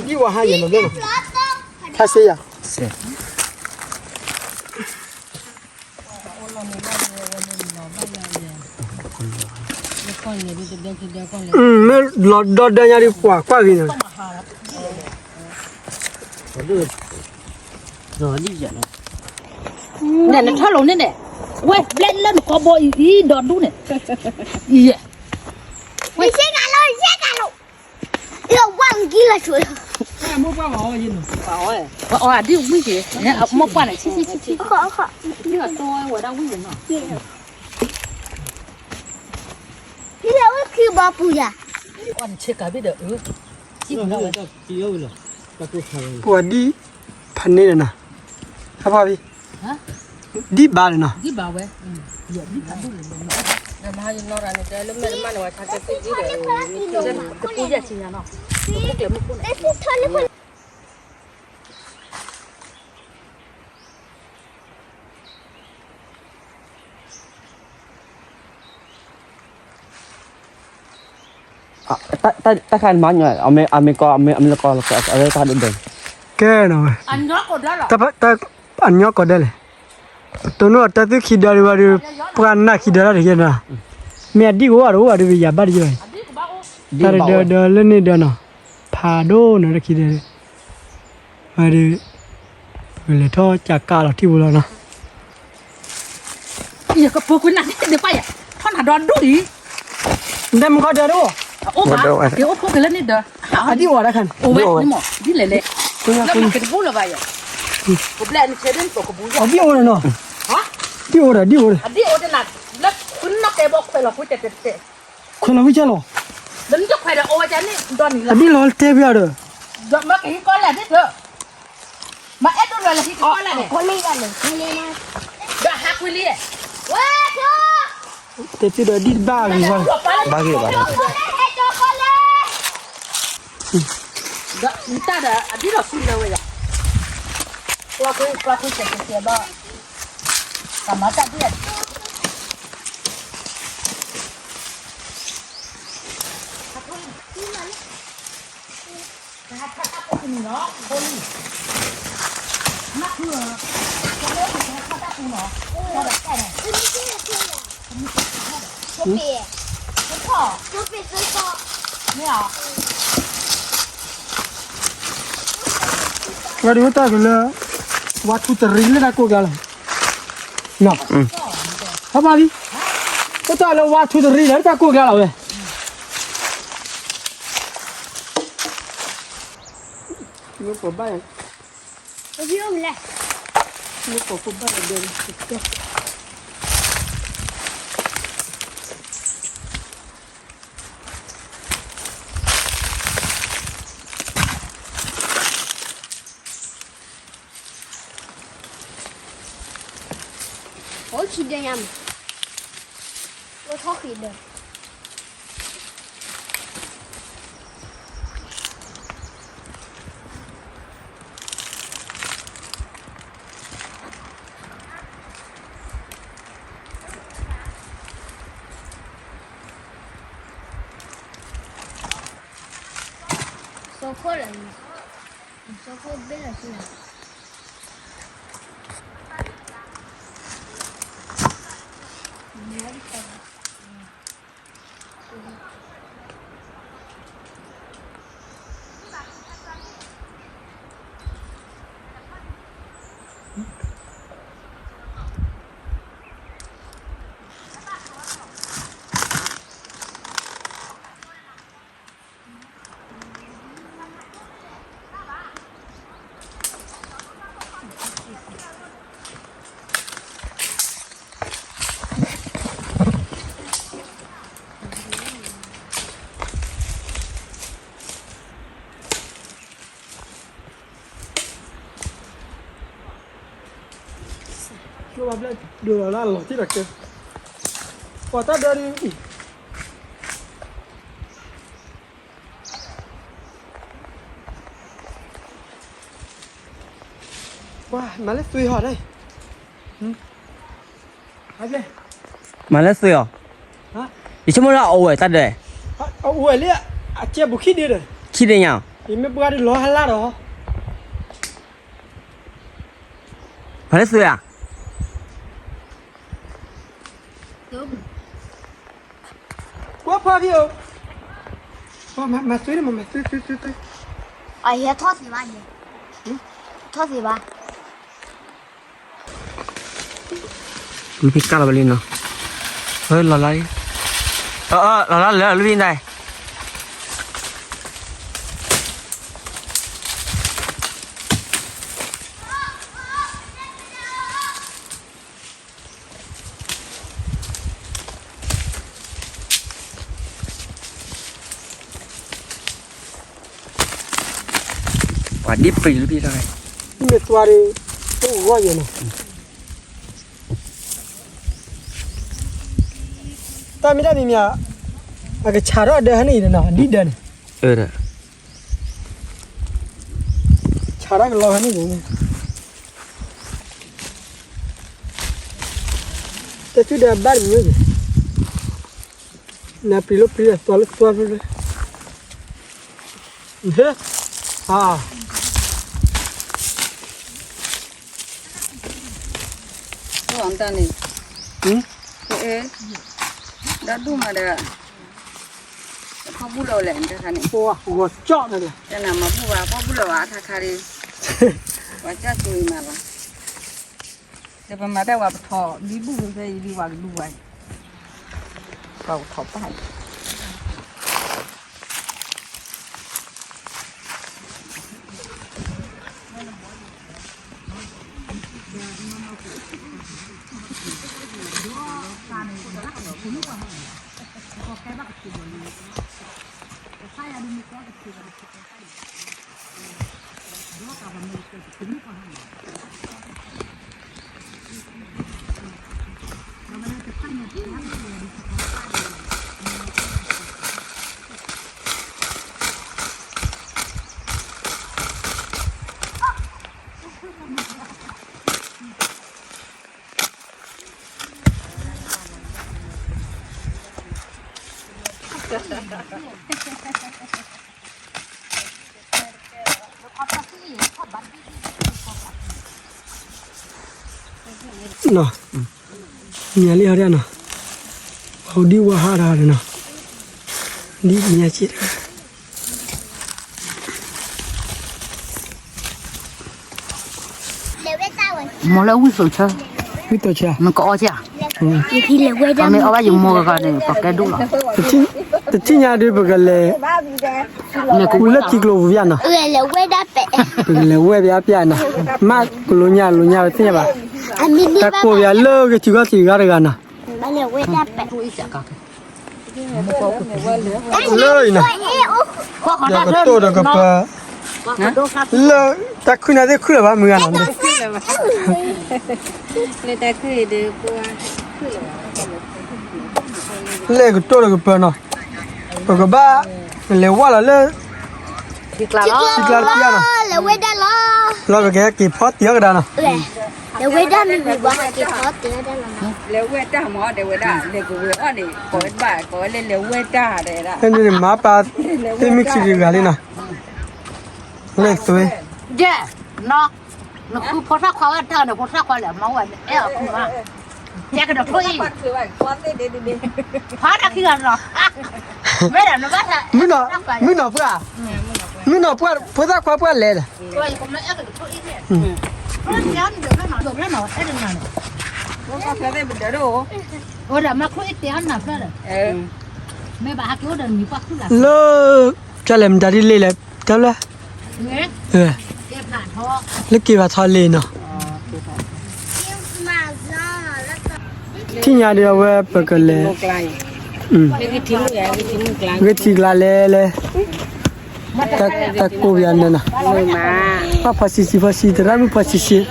ဒ်ဝဲဟါယဲၢ်လီၤ, ထါစ့ယၤ, မ့ၢ်လီၤဒီဒၢညါဒ်ပှၤကွၢ်ဂ့ၤန့ၣ်, နထၢလိာ်န့ၣ်န့ၣ်, ဝဲဘျဲၣ်လၢနကီဘီအံၤ ဒီဒူၣ်န့ၣ်, ယဲၢ်, ဝဲ, ယဲၢ်ကးလိာ်, ယဲၢ်ကးလိာ်, လၢဝါမကံလီၤဆိးလီၤ, ပှၤအီၣ်ဒ်ဝံၣ်က့ၤ, မိၢ်ပှၢ်န့ၣ် ဆံဆံဆံဆံ, ဝဲဒၣ်ဝံၣ်န့ၣ်နီၤ, ဖံလၢဝဲခံဘီပူၤယၤ, ဆ့ကၤဘ့ၣ်ဒီး, ပှၤဒ်ဖးန့ၣ်ဒီးနီၤ, ဖးဖီ, ဒ်ဘၣ်န့ၣ်နီၤ, ဒ်ဘၣ်ဝဲ, ဒ်ဖးဒိၣ်န့ၣ်, တပူၤယဲၢ်ဆံညါနီၤ, တပူၤကျဲမုၢ်ခိၣ်န့ၣ် တၢ်ခါန့ၣ်မၤညီ အမ့ၢ်ကီ အမ့ၢ်လၢကီ အဝဲတၢ်ဒိၣ်ဒိၣ်, ကဲနီၤဝဲ, တၢ်အညီကီၢ်ဒဲလဲၣ်, တိၢ်နီၣ်တၢ်သုခံဒၢဒံးဘၣ်ဒီး, ပှၤနၢ်ခံဒၢတၢ်တက့ၢ်နီၤ, မ့ၢ်အဒံၣ်ကအိၣ်ဒီးအိၣ်ဘၣ်ဒီး ယၤဘၣ်တယၢၢ်, တၢ်တဒၢဒၢလၢန့ၣ်ဒၢနီၤ, ဖးဒိၣ်နီၤတၢ်ခံဒၢ, ဒီး ပကလဲၤထီၣ်ကးကးလီၤထံၣ်ပူၤလီၤနီၤ. ယကပၢကွံာ်နၤန့ၣ်ပၢ်ယဲ, ထီၣ်နၤဒီဒူၣ်အံၤ, နတဲမကီၢ်ဒၢဒိၣ်, အိၣ်ဘၣ်, က့ၤအိၣ်ဖှိၣ်က့ၤလၢန့ၣ်ဒီး, အဒံၣ်အိၣ်ဝဲဒၣ်ခါန့ၣ်, အိၣ်ဝဲန့ၣ်မး, ဒ်လဲၣ်လဲၣ်, လၢမၤက့ၤတဘူၣ်လၢၤဘၣ်ယဲ, ကဘျဲၣ်နဆဲးဒ်နကိးကဘူၣ်ယဲ, အဒံၣ်အိၣ်ဒီးနီၤ, ဒံၣ်အိၣ်ဒီး ဒံၣ်အိၣ်ဒီး, အဒံၣ်အိၣ်ဒီးနၤ, လၢခွံနီၣ်တဲဘၣ်ခွဲးလီၤကွံာ်တဲတဲတဲ ခွဲးလီၤဝံၤကဲလီၤ, ဒီးနတခွဲးဒီးအိၣ်ဝဲဒၣ်န့ၣ်ဒီးနံၤလီၤ, အဒံၣ်လီၤတဲဝံၤအီၤဒီး, ဒီးမ့ၢ်ကဟံးကီၢ်လဲၣ်ဒ်သိး, မ့ၢ်အဲၣ်ဒိးလီၤလၢဟံးကီၢ်လဲၣ်န့ၣ်, ဒီးဟးကွံာ်လံ, ဝဲ, တဲသုဒီးဒံၣ်တဘၣ်ဂ့ၤ, ဘၣ်ဂ့ၤဘၣ်, ဒီးနတၢ်ဒီးအဒံၣ်လီၤဆူလၢဝဲယၤ, ကျီကွံာ်ကျီကွံာ်ကဲကဲကဲဘၣ်, ကမၤတၢ်ဒ် ဝဲဒၣ်ဝဲတၢ်ကလၢ ဝါထူတရံးလၢတၢ်ကိၢ်ကျါလီၤ, ဟဲပၢ်လံ, ဝဲတၢ်လၢဝါထူတရံးလၢတၢ်ကိၢ်ကျါလီၤဝဲ, မ့ၢ်ပဘၣ်ယၤ, မ့ၢ်ပဘၣ်ယၤဒီး အိၣ်ဆံဒဲညါမး, အိၣ်ထီၣ်ဃံဒီး စီၤခိၣ်လၢာ်, စီၤခိၣ်ဘ့ၣ်လၢာ်ဆူၣ်လၢာ်. ကျိဘၣ်ဘျဲၣ်ဒိလီၤလၢအလီၤထံၣ်ဒီးကဲ, ပှၤတၢ်ဒၢဒ်အံၤ, ပှၤမၤလၢသွံၣ်ဟီၣ်ဒၣ်အံၤ, မၤလၢသွံၣ်အီၤ, ယဆိကမိၣ်လၢအအိၣ်ဝဲတၢ်ဒၢ, အအိၣ်ဝဲလၢ အကဲဘူးခံဒ့ဒီး, ခံဒ့ညါ, ယမ့ၢ်ပှၤဒ်လီၤဟါလၢဒီး, မၤလၢသွံၣ်ဧါ. ကွၢ်ဖီဖံဧၢ, မၤသွံၣ်န့ၣ်မး မၤသွံၣ်သွံၣ်သွံၣ်သွံၣ်, အဟဲထီၣ်သ့ဘၣ်ယဲ, ထီၣ်သ့ဘၣ်, လူဖံကၢ်လီၤဝဲလံနီၤ, လီၤလီၤလံ, လီၤလီၤလၢလူဖံတၢ် ပှၤဒ်ပျံၤလၢပျံၤတၢ်, မ့ၢ်သွါဒီး, တအိၣ်ဂီၢ်ယဲနီၤ, တၢ်မ့ၢ်တၢ်မံၤမံၤ, အကဆးထီၣ်အဒၢဟဲန့ၣ်အံၤနီၤ အဒံၣ်ဒၢန့ၣ်, ဆးထီၣ်ကလီၤဟဲန့ၣ်အံၤ, တၢ်စုဒီးအဘၣ်တမံၤ, နပျံၤလၢပျံၤ သွါလၢသွါဖဲဖဲ, ဟဲ, အါ, တၢ်န့ၣ်, ဒီဒူၣ်မးဒီး, ဖီၣ်ဘူၣ်လီၤလဲၣ် တခါန့ၣ်, ဂီၤကၠီၣ်န့ၣ်, တနၤမၤဘူၣ်ဘၣ် ဖီၣ်ဘူၣ်လီၤဘၣ်အခါခါဒီး, ပှၤကၢ်ကၠိအံၤမးလီၤ, ဒီးပမၤတၢ်ဝဲပထီၣ် ဒ်ဘူၣ်ဖဲအံၤဒ်ဝဲကဒူဝဲ, ပှၤကထီၣ်ပၢ်အံၤ နီၤ, မ့ၢ်လံဟီဒၣ်နီၤ, ဟိဒံဝါဟးဒၣ်နီၤ, ဒ်မ့ၢ်ဆ့ၣ်တဂၤ မ့ၢ်လၢဝံသိးဆၢ, ဝံသိးဆၢ, နကအီၣ်ကၢ်, မ့ၢ်အီၣ်ဘၣ်ယမိၢ်ဂၤဂၤန့ၣ် ပကဲဒိၣ်လီၤ, တထံၣ်ညါဒုးပကလဲၤ, မ့ၢ်ကူလၢထံကျိပူၤပျၢ်နီၤ, ပကလဲၤဝဲၢ်ပျၢ်ပျၢ်နီၤ, မ့ၢ်ကလိညါလိညါဝဲသ့ၣ်ညါဘၣ်, တၢ်ကိးပယၤလၢဂ့ၤထံဂီၢ်ထံဂၤတဂၤနီၤ လၢအံၤနီၤ, ယကတိၢ်ဒီးကပၢၤ, လၢတၢ်ခုၣ်န့ၣ်သ့ၣ်ခုၣ်လၢၤဘၣ်မုၢ်ဂၤနီၤ, လၢကတိၢ်ဒီးကပၢၤနီၤ, ပကဘၣ်လဲၤဝဲလီၤလၢ ထံကျါတပျၢ်နီၤ, လီၤပကဟဲက့ၤဖီတ့ၢ်အီၣ်ကဒါနီၤ, လဲၤဝဲဒၣ်မ့ၢ်ဝံၤဘၣ်ဟဲက့ၤဖီတ့ၢ်အီၣ်ဒၣ်လီၤနီၤ, လဲၤဝဲတၢ်မ့ၢ်ဒီးဝဲဒၣ် လဲၤကဝဲၤအီၣ်န့ၣ် ကိးဝဲတဘၣ် ကိးဝဲလၢလဲၤဝဲတၢ်ဒဲဒၣ်, မ့ၢ်မၤပာ် သ့ၣ်မုၢ်ခံတဂၤလံနီၤ, လဲၤသွဲ ယဲ, နီၤ, နဃုဖိသၣ်ခွါဝဲတၢ်န့ၣ် ဖိသၣ်ခွါလဲၣ် မၤဝဲအဲၣ်အီၤဃုမး, ကဲကဒီးထိၣ်အံၤ, ဖးတၢ်ခံဂၤနီၤ, မုၢ်နီၤ, မုၢ်နီၤပှၢ်, မုၢ်နီၤပှၢ် ဖိသၣ်ခွါပှၢ်လဲၣ်ဒီး, လၢ ကလဲၤမတၤဒ်လဲၣ်လဲၣ် တၢ်လၢ လၢက့ၤဘၣ်ထီၣ်လံနီၤ, ထံၣ်ညါဒီးအဝဲပကလဲၤ ဂ့ၢ်ထံကျါလဲၣ်လဲၣ်, တၢ်ကိးပယၤန့ၣ်နီၤ, ဘၣ်ဖီဆံးဆံးဖီဆံး သရၣ်မုၣ်ဖီဆံးဆံး,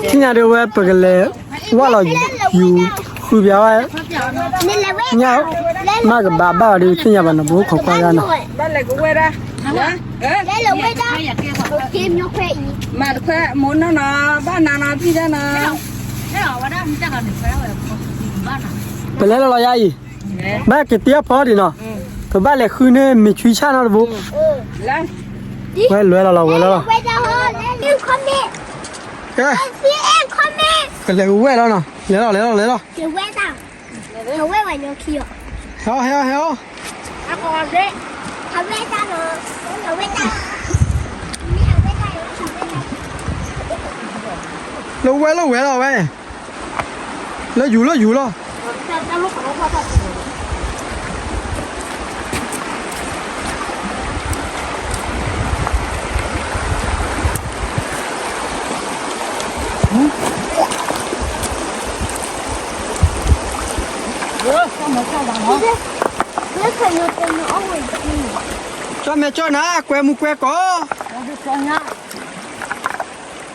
ထံၣ်ညါဒီးအဝဲပကလဲၤ ဝၢ်လီၤယူၤ ဃုပယၤဝဲ ညၣ် မ့ၢ်ကဘၣ်ဘၣ်အီၤဒီးသ့ၣ်ညါဘၣ်နီၤ ပအိၣ်ခိးကွၢ်ယါနီၤ, မၤတခွဲမိၢ်နီၢ်နီၤ ဘၣ်နၤနီၤ ဖံၣ်တၢ်နီၤ, ပလဲၤလီၤလီၤယါအံၤ, ဘၣ်က့ၤတ့အီၣ်ဖီဒံးနီၤ, ပဘၣ်လဲၤဃုန့ၢ်မ့ၢ်ဆွံဆၣ်နီတဘိ, ဝဲလဲၤလီၤလီၤ ဝဲလီၤလီၤ, ကဲ ကလဲၤကဝဲၢ်လီၤနီၤ လဲၤလီၤ လဲၤလီၤ လဲၤလီၤ, ဟဲအီၤ ဟဲအီၤ ဟဲအီၤ, လၢဝဲလၢဝဲလီၤဝဲ, လၢယူၤလၢယူၤလီၤ. ကၠီၣ်မဲာ်ကၠီၣ်နၤ ကွဲမူကွဲကီၢ်,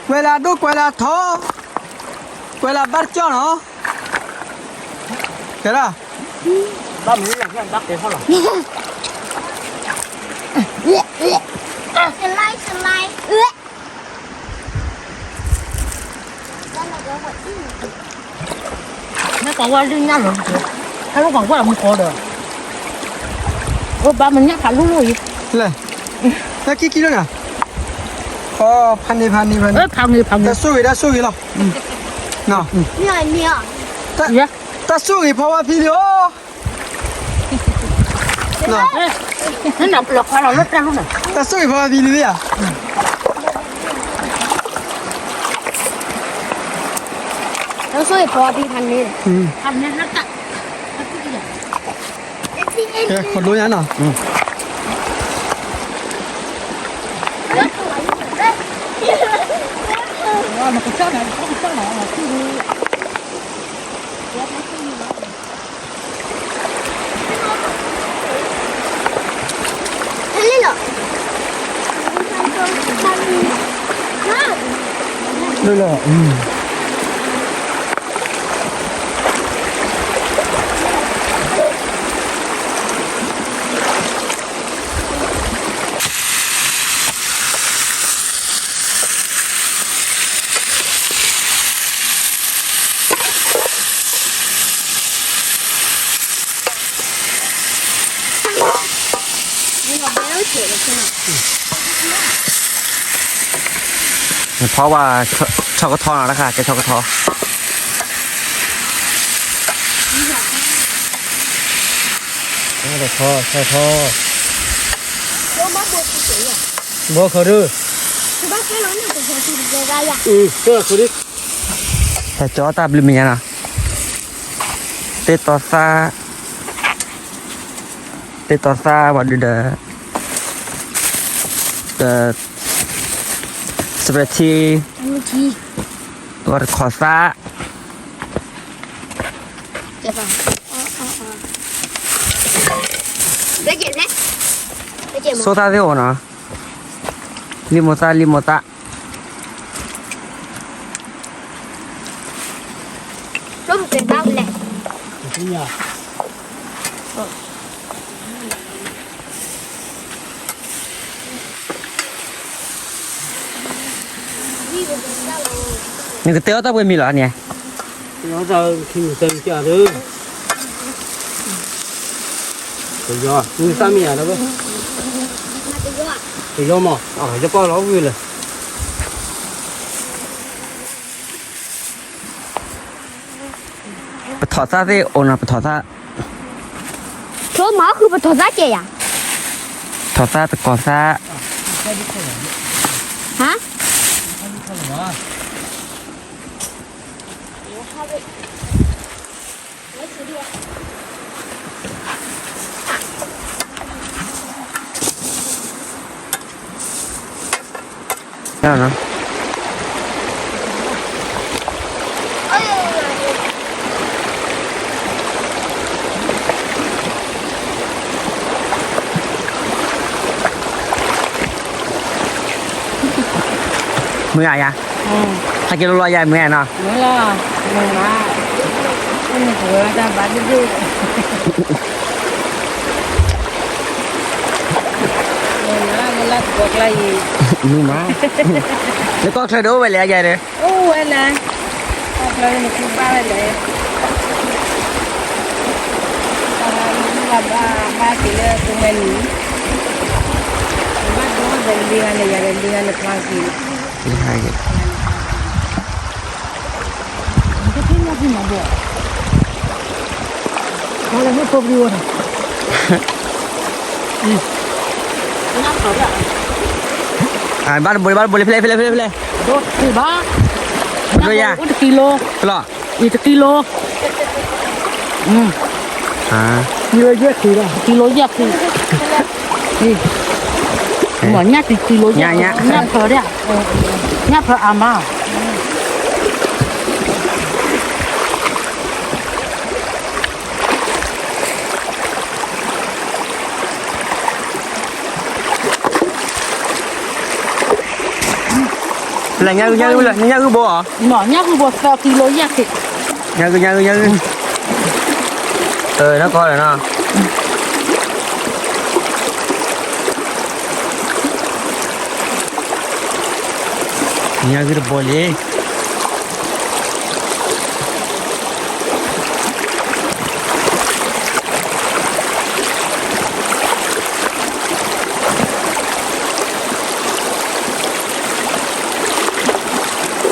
ကွဲလၢအဒိၣ်ကွဲလၢအထီ, ကွဲလၢအဘၣ်တကၠီၣ်နီၤ, ကဲဒၣ် ဘၣ်မနုၤလဲၣ် ဘၣ်တဲထီၣ်လီၤ. နကွၢ်ဝဲလၢညါလီၤ, ဟဲလၢကွၢ်ဝဲမူကီးဒီး, အိၣ်ဘၣ်မညၣ်ဖးလိၢ်လိၢ်အံၤ, လဲၣ်, တၢ်ခံခံလီၤနၤ, ဖးန့ၢ်ဖးန့ၢ်ဖးန့ၢ်, ဖးန့ၢ်ဖးန့ၢ်, တၢ်ဆိၣ်ဂ့ၤတၢ်ဆိၣ်ဂ့ၤလီၤ, တၢ်ဆိၣ်ဂ့ၤဖီဝါဖံလံၤဧၢ, တၢ်ဆိၣ်ဂ့ၤဖီဝါဖံလံၤဧါ, အဆိၣ်အံၤဖီအပံဖးန့ၣ်, ဖးဒိၣ်ညါနီၤ. လၢလီၤ. နဖီဝဲ ဆီကထီနီၤတခါ ကဲဆီကထီ. ဆီထီ ဆီထီ ဘီခီဒု, တၢ်ကၠီတၢ်ဘျုးမဲာ်ညါနီၤ, တ့တီသၣ်, တ့တီသၣ်ဝဲဒုဒီး စပယ်ထံ, ဝဲတခီသၣ်, ဆိသၣ်သ့ၣ်အိၣ်နီၤ, လံၣ်မိၢ်သၣ် လံၣ်မိၢ်သၣ်. နကတဲအီၣ်တၢ်ပှဲၤမံၤလီၤန့ၣ်, တၢ်ခံမံၤတၢ်မံၤလီၤ, တယီမး, ယပၢ်လီၤဝံၤလၢ ပထီၣ်သၣ်သ့ၣ်အိၣ်နီၤ ပထီၣ်သၣ်, ဆိမၤဃုာ်ပထီၣ်သၣ်ကဲယၤ, ထီၣ်သၣ်တကီၤသၣ်, ဟါ မုၢ်ဂၤယၤ, ဟဲက့ၤလိလီၤယၤ မုၢ်ဂၤနီၤ, မုၢ်လီၤ, မုၢ်မး, မုၢ်ကဝဲတၢ်ဘၣ်ဒိၣ်ဒိၣ်, မုၢ်မး လၢလၢတကီၢ်ကျါအံၤ, မုၢ်မး, လၢကီၢ်ချၢဒီးအိၣ်ဝဲလဲၣ်ယၤဒီး အိၣ်ဝဲလဲၣ်, ကီၢ်ချၢန့ၣ်နကူဘၣ်ဝဲလဲၣ်, ဘၣ်ဘၣ်က့ၤလၢကမဲနံၤ, ဘၣ်ဒိဒီးလံဂၤန့ၣ် ယၤဒီးလံဂၤန့ၣ်ဖျါက့ၤ, ဘၣ်တဘိလၢ ဘၣ်တဘိလၢ ဖဲလဲၣ် ဖဲလဲၣ် ဖဲလဲၣ် ဖဲလဲၣ်, ဒိၣ်တဘၣ်, ဒိၣ်ယၤ, တကံလိ, ဖဲလဲၣ်, အံၤတကံလိ, ကံလိယဲၢ်ခံဘၣ်, ကံလိယဲၢ်ခံ, မ့ၢ်ညၣ်တကံလိယဲၢ်, ညၣ်ဖျၢၣ်ဒၣ်, ညၣ်ဖျၢၣ်အါမး လၢညၣ်ဂုၢ် ညၣ်ဂုၢ်လၢ ညၣ်ဂုၢ်ဘိဧါ, ညၣ်ဂုၢ်ဘိသၢကံလိယဲၢ်ခံ, ညၣ်ဂုၢ် ညၣ်ဂုၢ် ညၣ်ဂုၢ်, အၢ နီၢ်ကီၢ်လၢနီၤ, ညၣ်ဂုၢ်တဘိလံ ဘၣ်နီၢ်မံၤ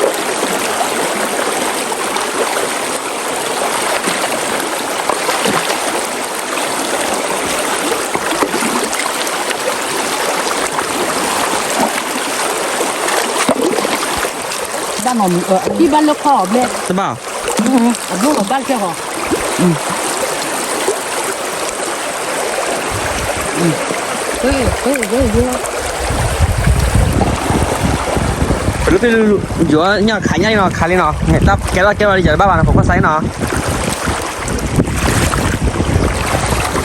အၢ အခံဘၣ်လၢခီၣ်အဘျဲၣ် တဘၣ် အဘိအဘၣ်ကဲဟီ, ပလူဖံလူ, ယိၤညၣ်ခးညၣ်လံနီၤ, ခးလံနီၤ, တၢ်ကဲထီၣ်ကဲထီၣ်လံ ယၤတဘၣ်ဘၣ်နီၤ, ဖိခွါစးအံၤနီၤ,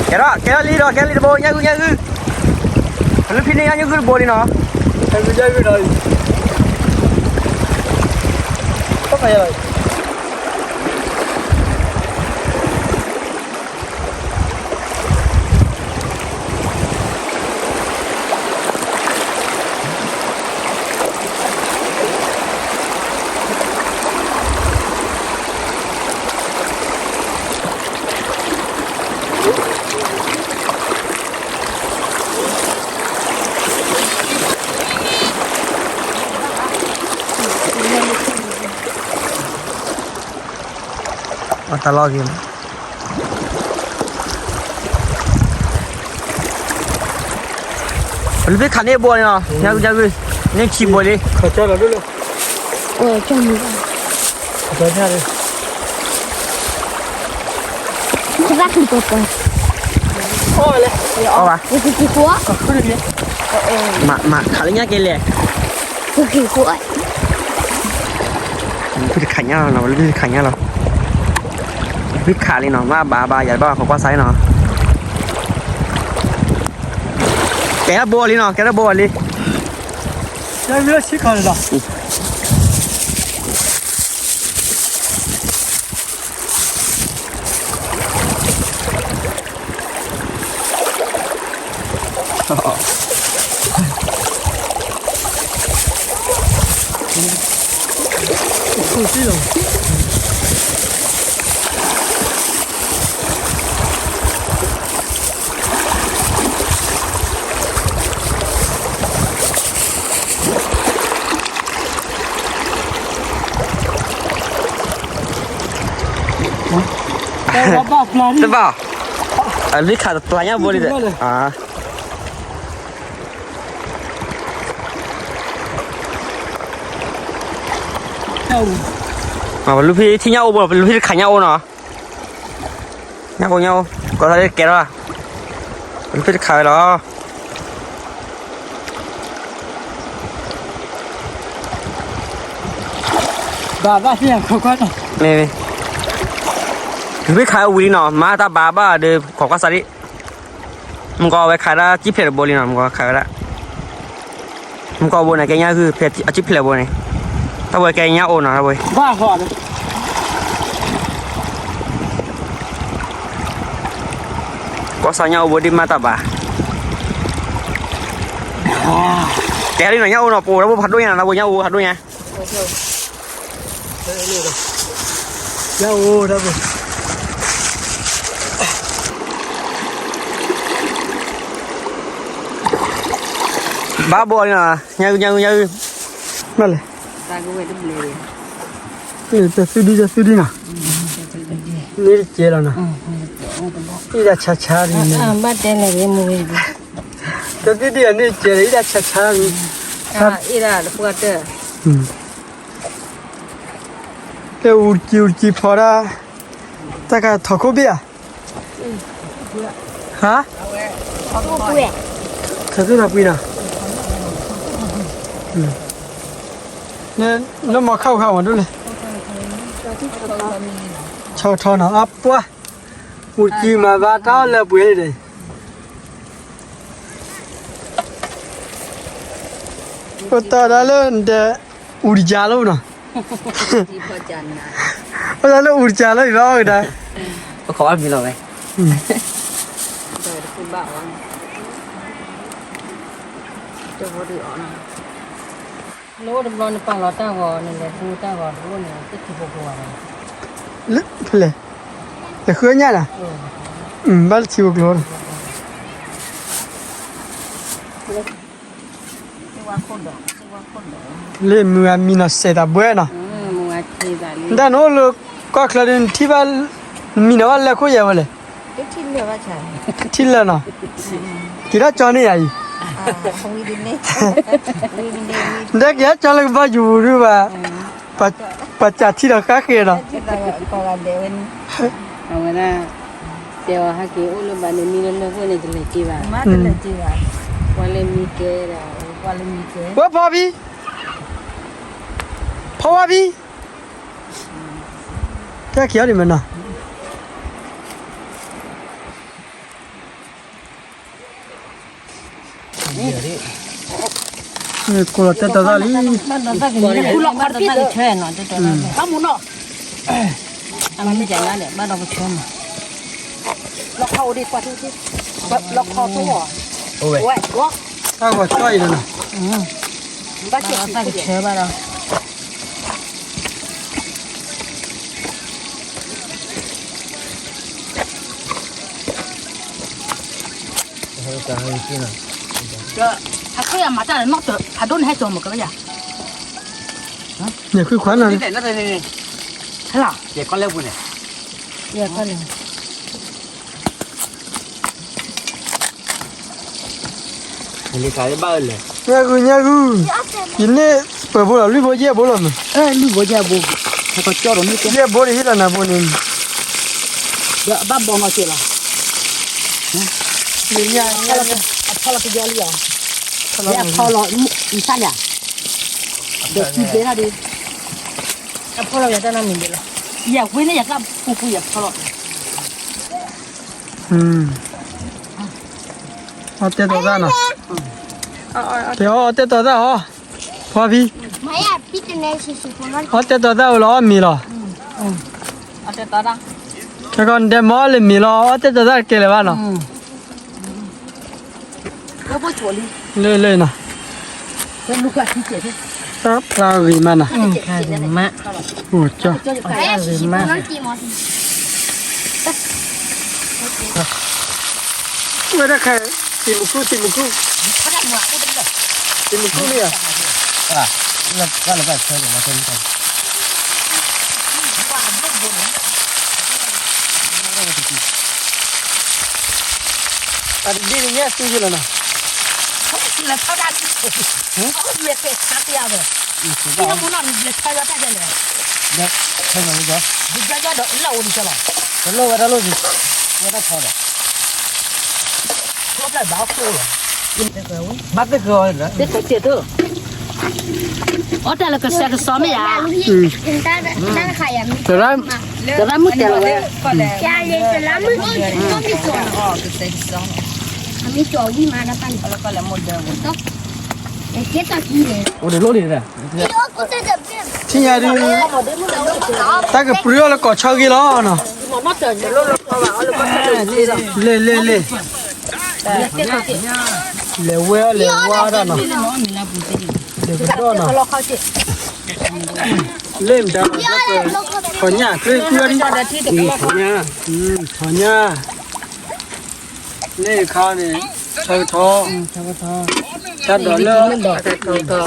ကဲထီၣ်ကဲထီၣ်လံဒီး ကဲလံတဘိ ညၣ်ဂုၢ်ညၣ်ဂုၢ်, ပလူဖံန့ၣ်ညၣ်ဂုၢ်တဘိလံနီၤ, ညၣ်ဂုၢ်ညၣ်ဂုၢ်ဒီး တၢ်ဖးယၤလီၤ အတၢ်လီၢ်က့ၤ ပလူဖံခးန့ၢ်ဘိန့ၣ်လီၤ, ညၣ်ဂုၢ်ညၣ်ဂုၢ်, န့ၢ်ဆံဘိလံ, ခီကၠီလီၤဒိၣ်လၢ, ခီကၠီညါလံ, အီၣ်ဘၣ်, မၤခးလၢညၣ်က့ၤလဲၣ်, ဖံတခးညၣ်လီၤနီၤ, ဖံတခးညၣ်လီၤ, ဖံခးလံနီၤ, မ့ၢ်ဘၣ်ဘၣ် ယၤတဘၣ်ဘၣ် ဖိခွါစးအံၤနီၤ, ကဲထီၣ်ဘိလံနီၤ, ကဲထီၣ်ဘိလံ, ဆံခီလီၤ တဘၣ်, အလံခးတပျၢ်ညၣ်ဘိလံ, ပလူဖံထံၣ်ညၣ်အိၣ်ဘိ ပလူဖံတခးညၣ်အိၣ်နီၤ, ညၣ်အိၣ်ညၣ်အိၣ်, ကီၢ်သးဒ်ကဲထီၣ်, ပလူဖံတခးဝဲလီၤ. ဘၣ်ဘၣ်သ့ၣ်ညါခိးကွၢ်နီၤ, မ့ၢ်, ပလူဖံခးဝံၤလံနီၤ, မၤတၢ်ဘၣ်ဘၣ်ဒီး ခိးကွၢ်စးဒံး, မုၢ်ကီၢ်ဝဲခးဒၣ်ကံၣ်ဖျဲးတဘိလံနီၤ, မုၢ်ကီၢ်ခးဝဲဒၣ်, မုၢ်ကီၢ်ဘိန့ၣ် ကဲညၣ်ဂုၢ်ဖဲအကံၣ်ဖျဲးဘိန့ၣ်, တၢ်ဝဲကဲညၣ်အိၣ်နီၤ, တၢ်ဝဲ ကွၢ်စးညၣ်အိၣ်ဘိဒ်မၤတၢ်ဘၣ်, ကဲလံနီၤ ညၣ်အိၣ်နီၤ ပအိၣ်တၢ်ဘိဖးဒိၣ်ညါနီၤ တၢ်ဘိညၣ်အိၣ်ဖးဒိၣ်ညါ, ညၣ်အိၣ်တၢ်ဘိ, ဘၣ်ဘိလံနီၤ ညၣ်ဂုၢ် ညၣ်ဂုၢ် ညၣ်ဂုၢ်, ဘၣ်လဲၣ်, တသုဒံတသုဒံနီၤ, န့ၣ်တကဲလီၤနီၤ, အံၤဒၣ်ဆါဆါဒ်န့ၣ်, ဘၣ်တဲလဲၣ်, တသုဒံအန့ၣ်တကဲလီၤ အံၤဒၣ်ဆါဆါဒ်န့ၣ်, အံၤဒၣ်တပှၢ်တၢၢ်, တအူတကံအူတကံဖီဒၣ်, တၢ်ကထီၣ်ခိၣ်ဘ့ၣ်ဧါ, ဟါ, ထီၣ်ခိၣ်ပှ့ၤနီၤ, လၢမီၤခၣ်ဝဲခါမၤဒိၣ်လဲၣ်, ဆီထီနီၤ အပှၢ်, အူတကံမၤဘၣ်တၢ်အီၣ်လၢပှ့ၤန့ၣ်, အိၣ်တၢ်ဒၣ်လၢနတဲ, အူတကံလီၤနီၤ, အိၣ်တၢ်လၢအူတကံလီၤ ယဘၣ်အီၣ်ကဒါ, ပခိးဘၣ်မံၤလီၤဝဲ, လၢအိၣ်တဘျီနပာ်လီၤတၢ်ဂီၤ နလဲၤဃုတၢ်ဂီၤတအိၣ်န့ၣ် တထံၣ်ဖိကိးဂၤ, ဖဲလဲၣ်, လဲၤဃုညၣ်နီၤ, ဘၣ်တထံၣ်ဖိကျိၤ လၢမုၢ်ဂၤမံနီၤစဲးတၢ်ဘှဲနီၤ, တၢ်နအိၣ်လၢကီၢ်ချၢဒ်နထံၣ်ဘၣ်, နမံနီၤဘၣ်လဲၤခိၣ်ယဲၢ်ဝဲလဲၣ်, တထံၣ်လၢာ်နီၤ, က့ၤထီၣ်ကၠီန့ၢ်ယၤအံၤ, နတဲက့ၤထီၣ်ကၠီလၢကဘၣ်ယူၤပူၤဒုးဘၣ်, ပှၤ ပှၤစးထံဒီးဃါဃဲၤနီၤ, အဝဲဒၣ် တဲအီၤဟဲက့ၤအိၣ်လၢဘၣ်န့ၣ် မံလၢလၢၢ်ဃိန့ၣ် တလဲၤက့ၤဘၣ်, တလဲၤက့ၤဘၣ်, ပှၤလၢမံကဲဒီး ပှၤလၢမံကဲ, ဝဲဖီဖံ, ဖီဝါဖံ, ကဲက့ၤအီၤဒံးမနီၤ. ကိးလီၤတဲတီၤသၣ်လံ, ဘၣ်မူနီၤ, အမံၤကလဲၣ် ဘၣ်ဒီးပဆၢမး, လီခီအိၣ်ဒံးကွၢ်ထူ, လီခီထူ, ဝဲ, တၢ်ဂီၤကၠီအံၤလီၤနီၤ, ဘၣ်ဆၢဘၣ်ဒီး ဟဲက့ၤမၤတၢ်နီၢ်တၢ်ဖးဒိၣ်န့ၣ် ဟဲကၠီမၤကလၢယၤ, နခွံခွါနီၤ, ဟဲလီၤ, ယဲၢ်ကီၢ်လဲၣ်ပူၤန့ၣ်, ယဲၢ်ကီၢ်လဲၣ် ညါဂုာ် ညါဂုာ်, ယန့ၢ်ပၢၤဘိလီၤ လွံၢ်ဘိယဲၢ်ဘိလီၤမး, လွံၢ်ဘိယဲၢ်ဘိ, ယဲၢ်ဘိတဟ့ၣ်လီၤနၤဘိန့ၣ်, ဒီးအဘၣ်ဘီနီၢ်က့ၤလီၤ, အဖီလီၤကယီလံဧါ, အဖီလီၤ, ယသးလၢ, ဒီးစုဘဲထီၣ်ဒံး, အဖီလီၤယတၢ်နီတမံၤဒံးလီၤ, ယဝဲန့ၣ်ယသးပူၤပူၤယဖီလီၤ အီၣ်တဲတီၤသၣ်နီၤ, တဲအီၣ်တဲတီၤသၣ်ဟီ, ဖီဖံ, အီၣ်တဲတီၤသၣ်ဝဲလီၤအီၣ်မ့ၤလီၤ, ခဲကီၢ်နဒဲမီလၢမ့ၤလီၤ အီၣ်တဲတီၤသၣ်တကဲလၢၤဘၣ်နီၤ, လၢလၢနီၤ, တၢ်ဖျါဂ့ၤမးနီၤ, အိၣ်ကၠီ ဝဲဒၣ်ခဲ, တံၤမူၤခူၣ် တံၤမူၤခူၣ်, တံၤမူၤခူၣ်န့ၣ်ဧါ, အတဒ်န့ၣ်ညါစုယလီၤနီၤ, လဲၤထီဒါ, လဲၤဖဲဆါတယၤဘၣ်, လဲၤထီဒါလဲၣ်, ဒီးလၢအိၣ်န့ၣ်လီၤ, တလိၣ်ဝဲတၢ်လိၣ်, ဝဲတၢ်ထီဒီး ဘၣ်သ့ၣ်ဃီ, အီၣ်တၢ်လၢကစဲးကစီမ့ၢ်ဧါ, တရၣ်မုၣ်တဲလီၤဝဲ, အိၣ်တလိၣ်န့ၣ်, တၢ်ကပြုၢ်အီၤလၢကီၢ်ဆီဂ့ၤလီၤနီၤ, လ့ၣ်လ့ၣ်လ့ၣ်, လဲၤဝဲအီၤလဲၤဝါဒၣ်နီၤ, လဲၤကဒီးနီၤ, လ့ၣ်မတၤ, ထီၣ်ညၣ်ကျ့ကွံာ်အီၤဒံး, ထီၣ်ညၣ်, ထီၣ်ညၣ်, လ့ၣ်ခါန့ၣ်, ထီၣ်ကထီၣ်, တၢ်ဒိးလၢ,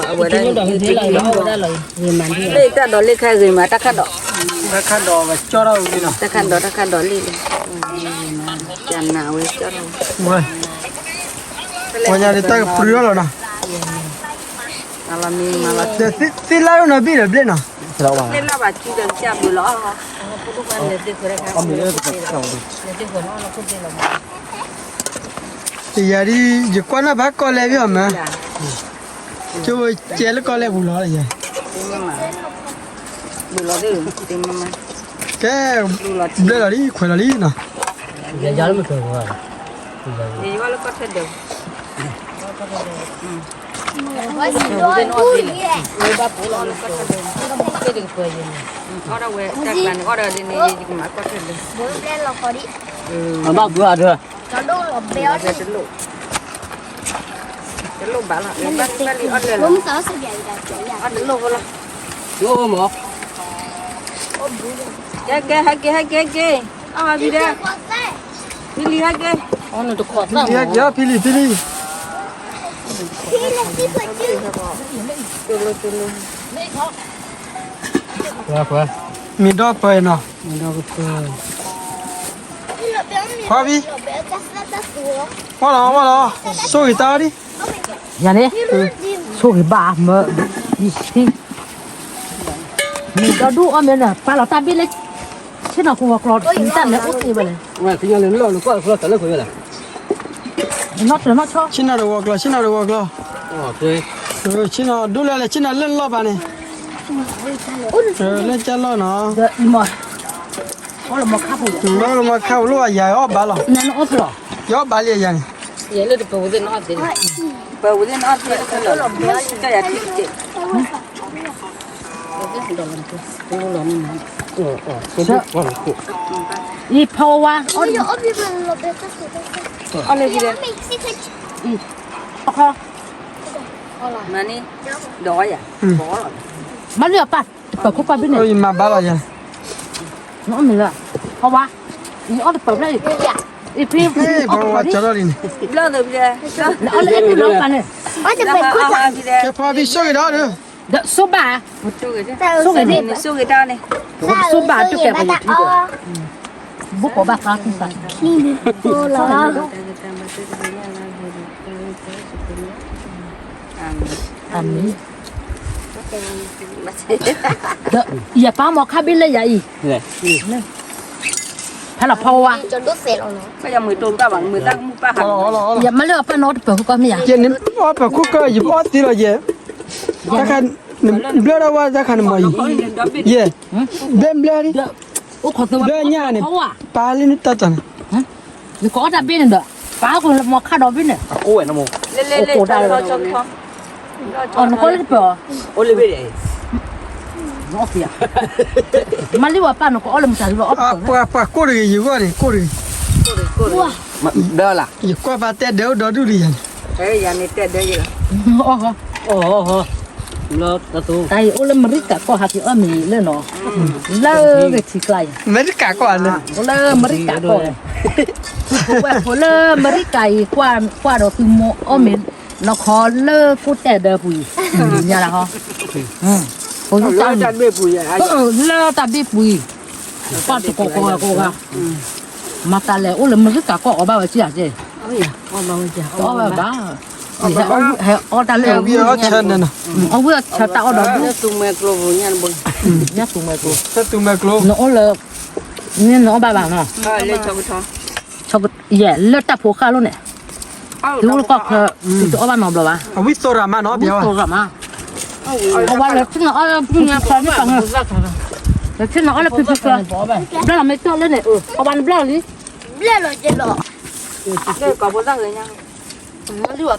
အဝဲဒၣ်, လ့ၣ်တၢ်ဒိးလ့ၣ်ခါဂ့ၤမး တၢ်ခါဒိး, တၢ်ခါဒိးဝဲကၠီထီၣ်ဝဲနီၤ, တၢ်ခါဒိးတၢ်ခါဒိးလ့ၣ်လံ, ကနၤဝဲကၠီထီၣ်ဝဲ, ပှၤညါဒ်တၢ်ကပြုၢ်အီၤလီၤနီၤ, သ့ၣ်လၢ်နီၤဘ့ၣ်ဒီးဘျဲၣ်နီၤ, သ့ၣ်လၢ်ဘၣ်စုဒီးကစၢ်ဘျုးလီၤ, ယၤဒ် ယကွၢ်နၢ်ဖးကီၢ်လဲၣ်ဖဲအီၤမး, ကၠိဝဲကဲလၢကီၢ်လဲၣ်ပူၤလီၤယဲ, ကဲ, ဘျဲၣ်လီၤလံ ခွဲးလီၤလံနီၤ, ဘၣ်ဘုအဒၢ, တလိၣ်ဘၣ်လီၤ, တလိၣ်ဘၣ်လီၤ, ကဲကဲ ဟဲက့ၤ ဟဲက့ၤ ဟဲက့ၤ, အီၣ်ဘၣ်ဖံဒဲ, ဖံလံဟဲက့ၤ, ဖံလံဟဲက့ၤ ဖံလံ, မ့ၢ်ဒီပၢၢ်နီၤ, ဖီဘံ, ဝါလီၤ ဝါလီၤ, ဆိၣ်ဂ့ၤတၢ်အီၤဒံး, ယၤန့ၣ်, ဆိၣ်ဂ့ၤဘၣ်မၢ, ယံၤ, ဒီဒူၣ်အီၣ်မ့ၢ်န့ၣ် ပာ်လီၤတၢ်ဘ့ၣ်လၢ ဆ့ၣ်နီၤကဝီၤကျီ တၢ်လဲၤအိၣ်သ့ဝဲလဲၣ်. ဆ့ၣ်နီၤတဝီၤကျီ ဆ့ၣ်နီၤတဝီၤကျီ, ဆ့ၣ်နီၤဒိၣ်လဲၣ်လဲၣ် ဆ့ၣ်နီၤလၢလီၢ်ဘၣ်န့ၣ်, လၢကၢ်လီၢ်နီၤ, လၢမီခါပူၤလၢအယၤအီၣ်ဘၣ်လီၤ, ယအီၣ်ဘၣ်လံယၤန့ၣ်, ယအီၣ်ဘၣ်လံယၤန့ၣ် ယဖီဝါ, မၤလၢအပၢ် တပၢၤခိၣ်ပၢ်ဘ့ၣ်န့ၣ်, မၤဘၣ်လီၤယၤ, နအီၣ်မ့ၤလၢ, ဖီဝါ, နအီၣ်တပၢၤဖျၢၣ်အံၤ, အံၤဖံ, ဖီဝါကၠီထီၣ်လံန့ၣ်, နအီၣ်လၢအဲၣ်ဖံလီၤပၢ်န့ၣ်, ကဲဖီဘံၣ်ဆိၣ်ဂ့ၤဒီး, ဒီးဆိၣ်ဘၣ်, ဆိၣ်ဂ့ၤန့ၣ်, ဆိၣ်ဂ့ၤတၢ်န့ၣ်, ဆိၣ်ဘၣ်တုၤကဲပှၤယထံၣ်ဒီး, ဘိၣ်ကိးဘၣ်သါသံသး, အၤမ့ၣ်, ဒီးယပၢ်မီခါဘ့ၣ်လၢယၤအံၤ, ဖဲလီၤဖီဝါ, ယမၤလၢအပၢ်နအီၣ်တပၢၤခိၣ်ကီၢ်မ့ၢ်ဧါ, ယအီၣ်ပၢၤခိၣ်ကီၢ် ယအီၣ်သ့လီၤယဲ, တခါ, ဘျၢဒီးဝဲတခါန့ၣ်မီၤအံၤ, ယဲ, ဘျၢဘျၢလံ, ဘျၢညါန့ၣ်, ပာ်လၢနတၢ်တၢ်န့ၣ်, နကအီၣ်တၢ်ဘ့ၣ်န့ၣ်ဒီး, ပာ်ဟီၣ်ခိၣ်လၢမီခါဒီးဘ့ၣ်န့ၣ်, အိၣ်ကိးဒၣ်လၢ, အီၣ်နကအီၣ်လၢတပၢၤ, မၤလံဝဲပၢ်နကအီၣ်လၢမတၤလၢအီၣ်တပၢၤ, ပှၤကိၢ်တဂ့ၤ ယဂီၢ်န့ၣ် ကိၢ်တဂ့ၤ, ယကွၢ်ဘၣ်တဲဒၢးအိၣ်ဒီဒူၣ်လံယၤန့ၣ်, ယၤန့ၣ်တဲဒၢးယၤ, တၢ်အံၤအိၣ်လၢမရံကးကီၢ် ဟးက့ၤအီၣ်မ့ၤလၢနီၤ, လၢဂဲၤထံကျါအံၤ, မရံကးကီၢ်လၢ, အိၣ်လၢမရံကးကီၢ်, ဝဲၢ်ဖိလၢမရံကးအံၤ ကွၢ်ဒီးသုမိၢ်အီၣ်မ့ၤ, နီၢ်ခီလၢကိၢ်တဲာ်ဒၢးပူၤအံၤ, ညါလၢဟီ, လၢတၢ်ဘ့ၣ်ပူၤအံၤ, ပှၤတကိးကိးဂၤကိးဂၤ, မၤတၢ်လဲၤအိၣ်လၢမရံကးကီၢ်အီၣ်ဘၣ်ဝဲက့ၤဧါ, အီၣ်ဘၣ်ဝဲဘၣ်, ဟဲအီၣ်တၢ်လၢ, အဝံၣ်အီၣ်ဆၢတၢ်အီၣ်ဒီးဒူၣ်, ညၣ်သူမဲၤကျိ, နအိၣ်လၢ, နအီၣ်ဘၣ်ဘၣ်နီၤ, ယဲလၢတၢ်ဖိဃၢ်လိၣ်န့ၣ်, သုကီၢ်ချၢ, သုတအီၣ်ဘၣ်နီတဘျီဘၣ်, အဝံၣ်သိရၤမးနီၤ, အဝံၣ်သိရၤမး, အဝဲလဲၤဆ့ၣ်နီၤအီၣ်လၢဖုဖုကျါ, လဲၤဆ့ၣ်နီၤအီၣ်လၢဖုဖုကျါ, ဘျၢလီၤမ့ၢ်ကၠီၣ်လၢန့ၣ်, အဝဲနဘျၢလီၤလံ, ဘျၢလီၤယဲလီၤ, လၢကီၢ်ဖိသၣ်ဂ့ၤညါ လၢအီၣ်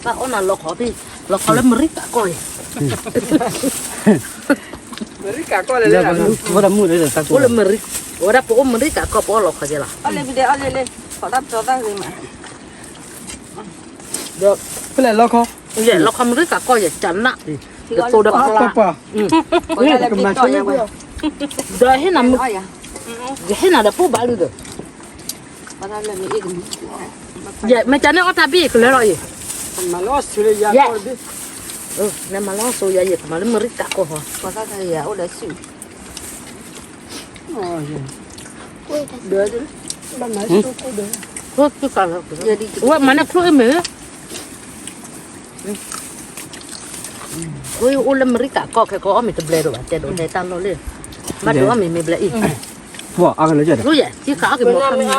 နၤလီခီ, လီခီလၢမရံကးကီၢ်အံၤ, မရံကးကီၢ်လဲၣ်, အိၣ်လၢမရံ, ဝဲဒၣ်ပအိၣ်မရံကးကီၢ် ပအီၣ်လီခီကဲလီၤ, ဒီးဖဲလဲၣ်လီခီ, လီခီမရံကးကီၢ်ယဲ ကနၣ်, ဒီးသိဒီးဖျါ, ဒီးဟ့ၣ်နၤ, ယဟ့ၣ်နၤဒီးပိၢ်ဘၣ်လံဒီး မ့ၢ်ကန့ၣ်အီၣ်တၢ်ဘ့ၣ်ကလၢလီၤအံၤ, နမၤလီၤစိယၤယဲ ကမၤလၢမရံကးကီၢ်ဟီ, ဝဲမၤန့ၢ်ချိၣ်အမ့ၢ်, အိၣ်လၢမရံကးကီၢ်ခဲကီၢ်အီၣ်မ့ၤတဘျဲဒိၣ်ဘၣ် တဲဒိးတဲတၢ်လီၢ်လၢ, ဘၣ်ဒိးအီၣ်မ့ၤမ့ၢ်ဘျဲအံၤ, လၢယဲ ကံခးအီၣ်က့ၤမီၤခါမ့ၢ်,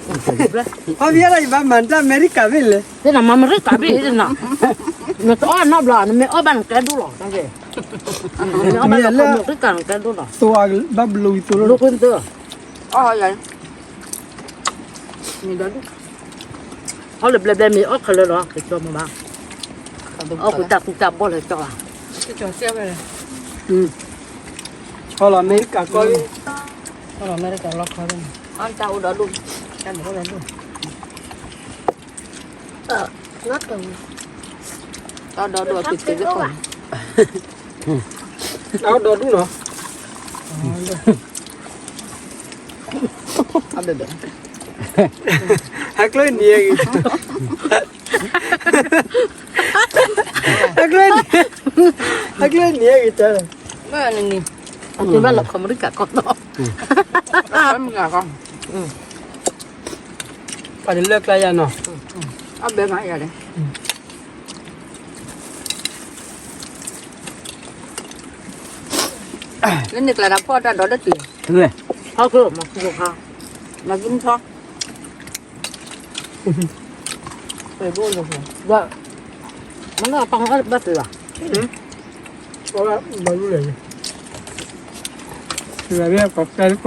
အီၣ်ဘၣ်လၢယဘၣ်မၤတၢ်အမဲရကၤဘ့ၣ်လဲၣ်, သ့ၣ်နမၤမရံကၤဘ့ၣ်သ့ၣ်န, နတအီၣ်နီတဘျီ နမ့ၢ်အီၣ်ဘၣ်နကဲဒိၣ်လီၤ, နမ့ၢ်အီၣ်ဘၣ်လၢမရံကၤနကဲဒိၣ်လီၤ, သိးဘၣ်ဘျိဝံၤသိးလီၤ, အီၣ်လၢဘျဲဘျဲမ့ၢ်အီၣ်ခဲလၢာ်လီၤ ကကၠီမ့ၢ်ဘၣ်, အီၣ်ဃုာ်တၢ်ကူတၢ်ဘီၣ်လၢကၠီဘၣ်, ဆီလီၤအမဲရကၤကီၢ်လံ, ဆီလီၤအမဲရကၤလီခီလံ, တၢ်အိၣ်ဒီဒူၣ်, တၢ်အိၣ်ဒီဒူၣ်အက့ၤသ့ၣ်ကီး, တၢ်အိၣ်ဒီဒူၣ်နီၤ, ဟဲကျိနံၤဂ့ၤ, ဟဲကျိနံၤ, ဟဲကျိနံၤဂ့ၤတၢ်, အကဘၣ်လီၤခီမရံကၤကီၢ်နီၤ, ပှၤတလၢကျါယၤနီၤ, အဘဲမးယၤလဲၣ်. လၢန့ၣ်ကျါတၢ်ဖီၣ်တၢ်ဒီးတတုၤ, ဟီၣ်ခိၣ်မၤခိၣ်ခါ, မၤကမၣ်ထီ, မၤလၢအပၢ်အီၣ်ဘၣ်သုးဘၣ်, ဘၣ်လၢလၢ, ဘၣ်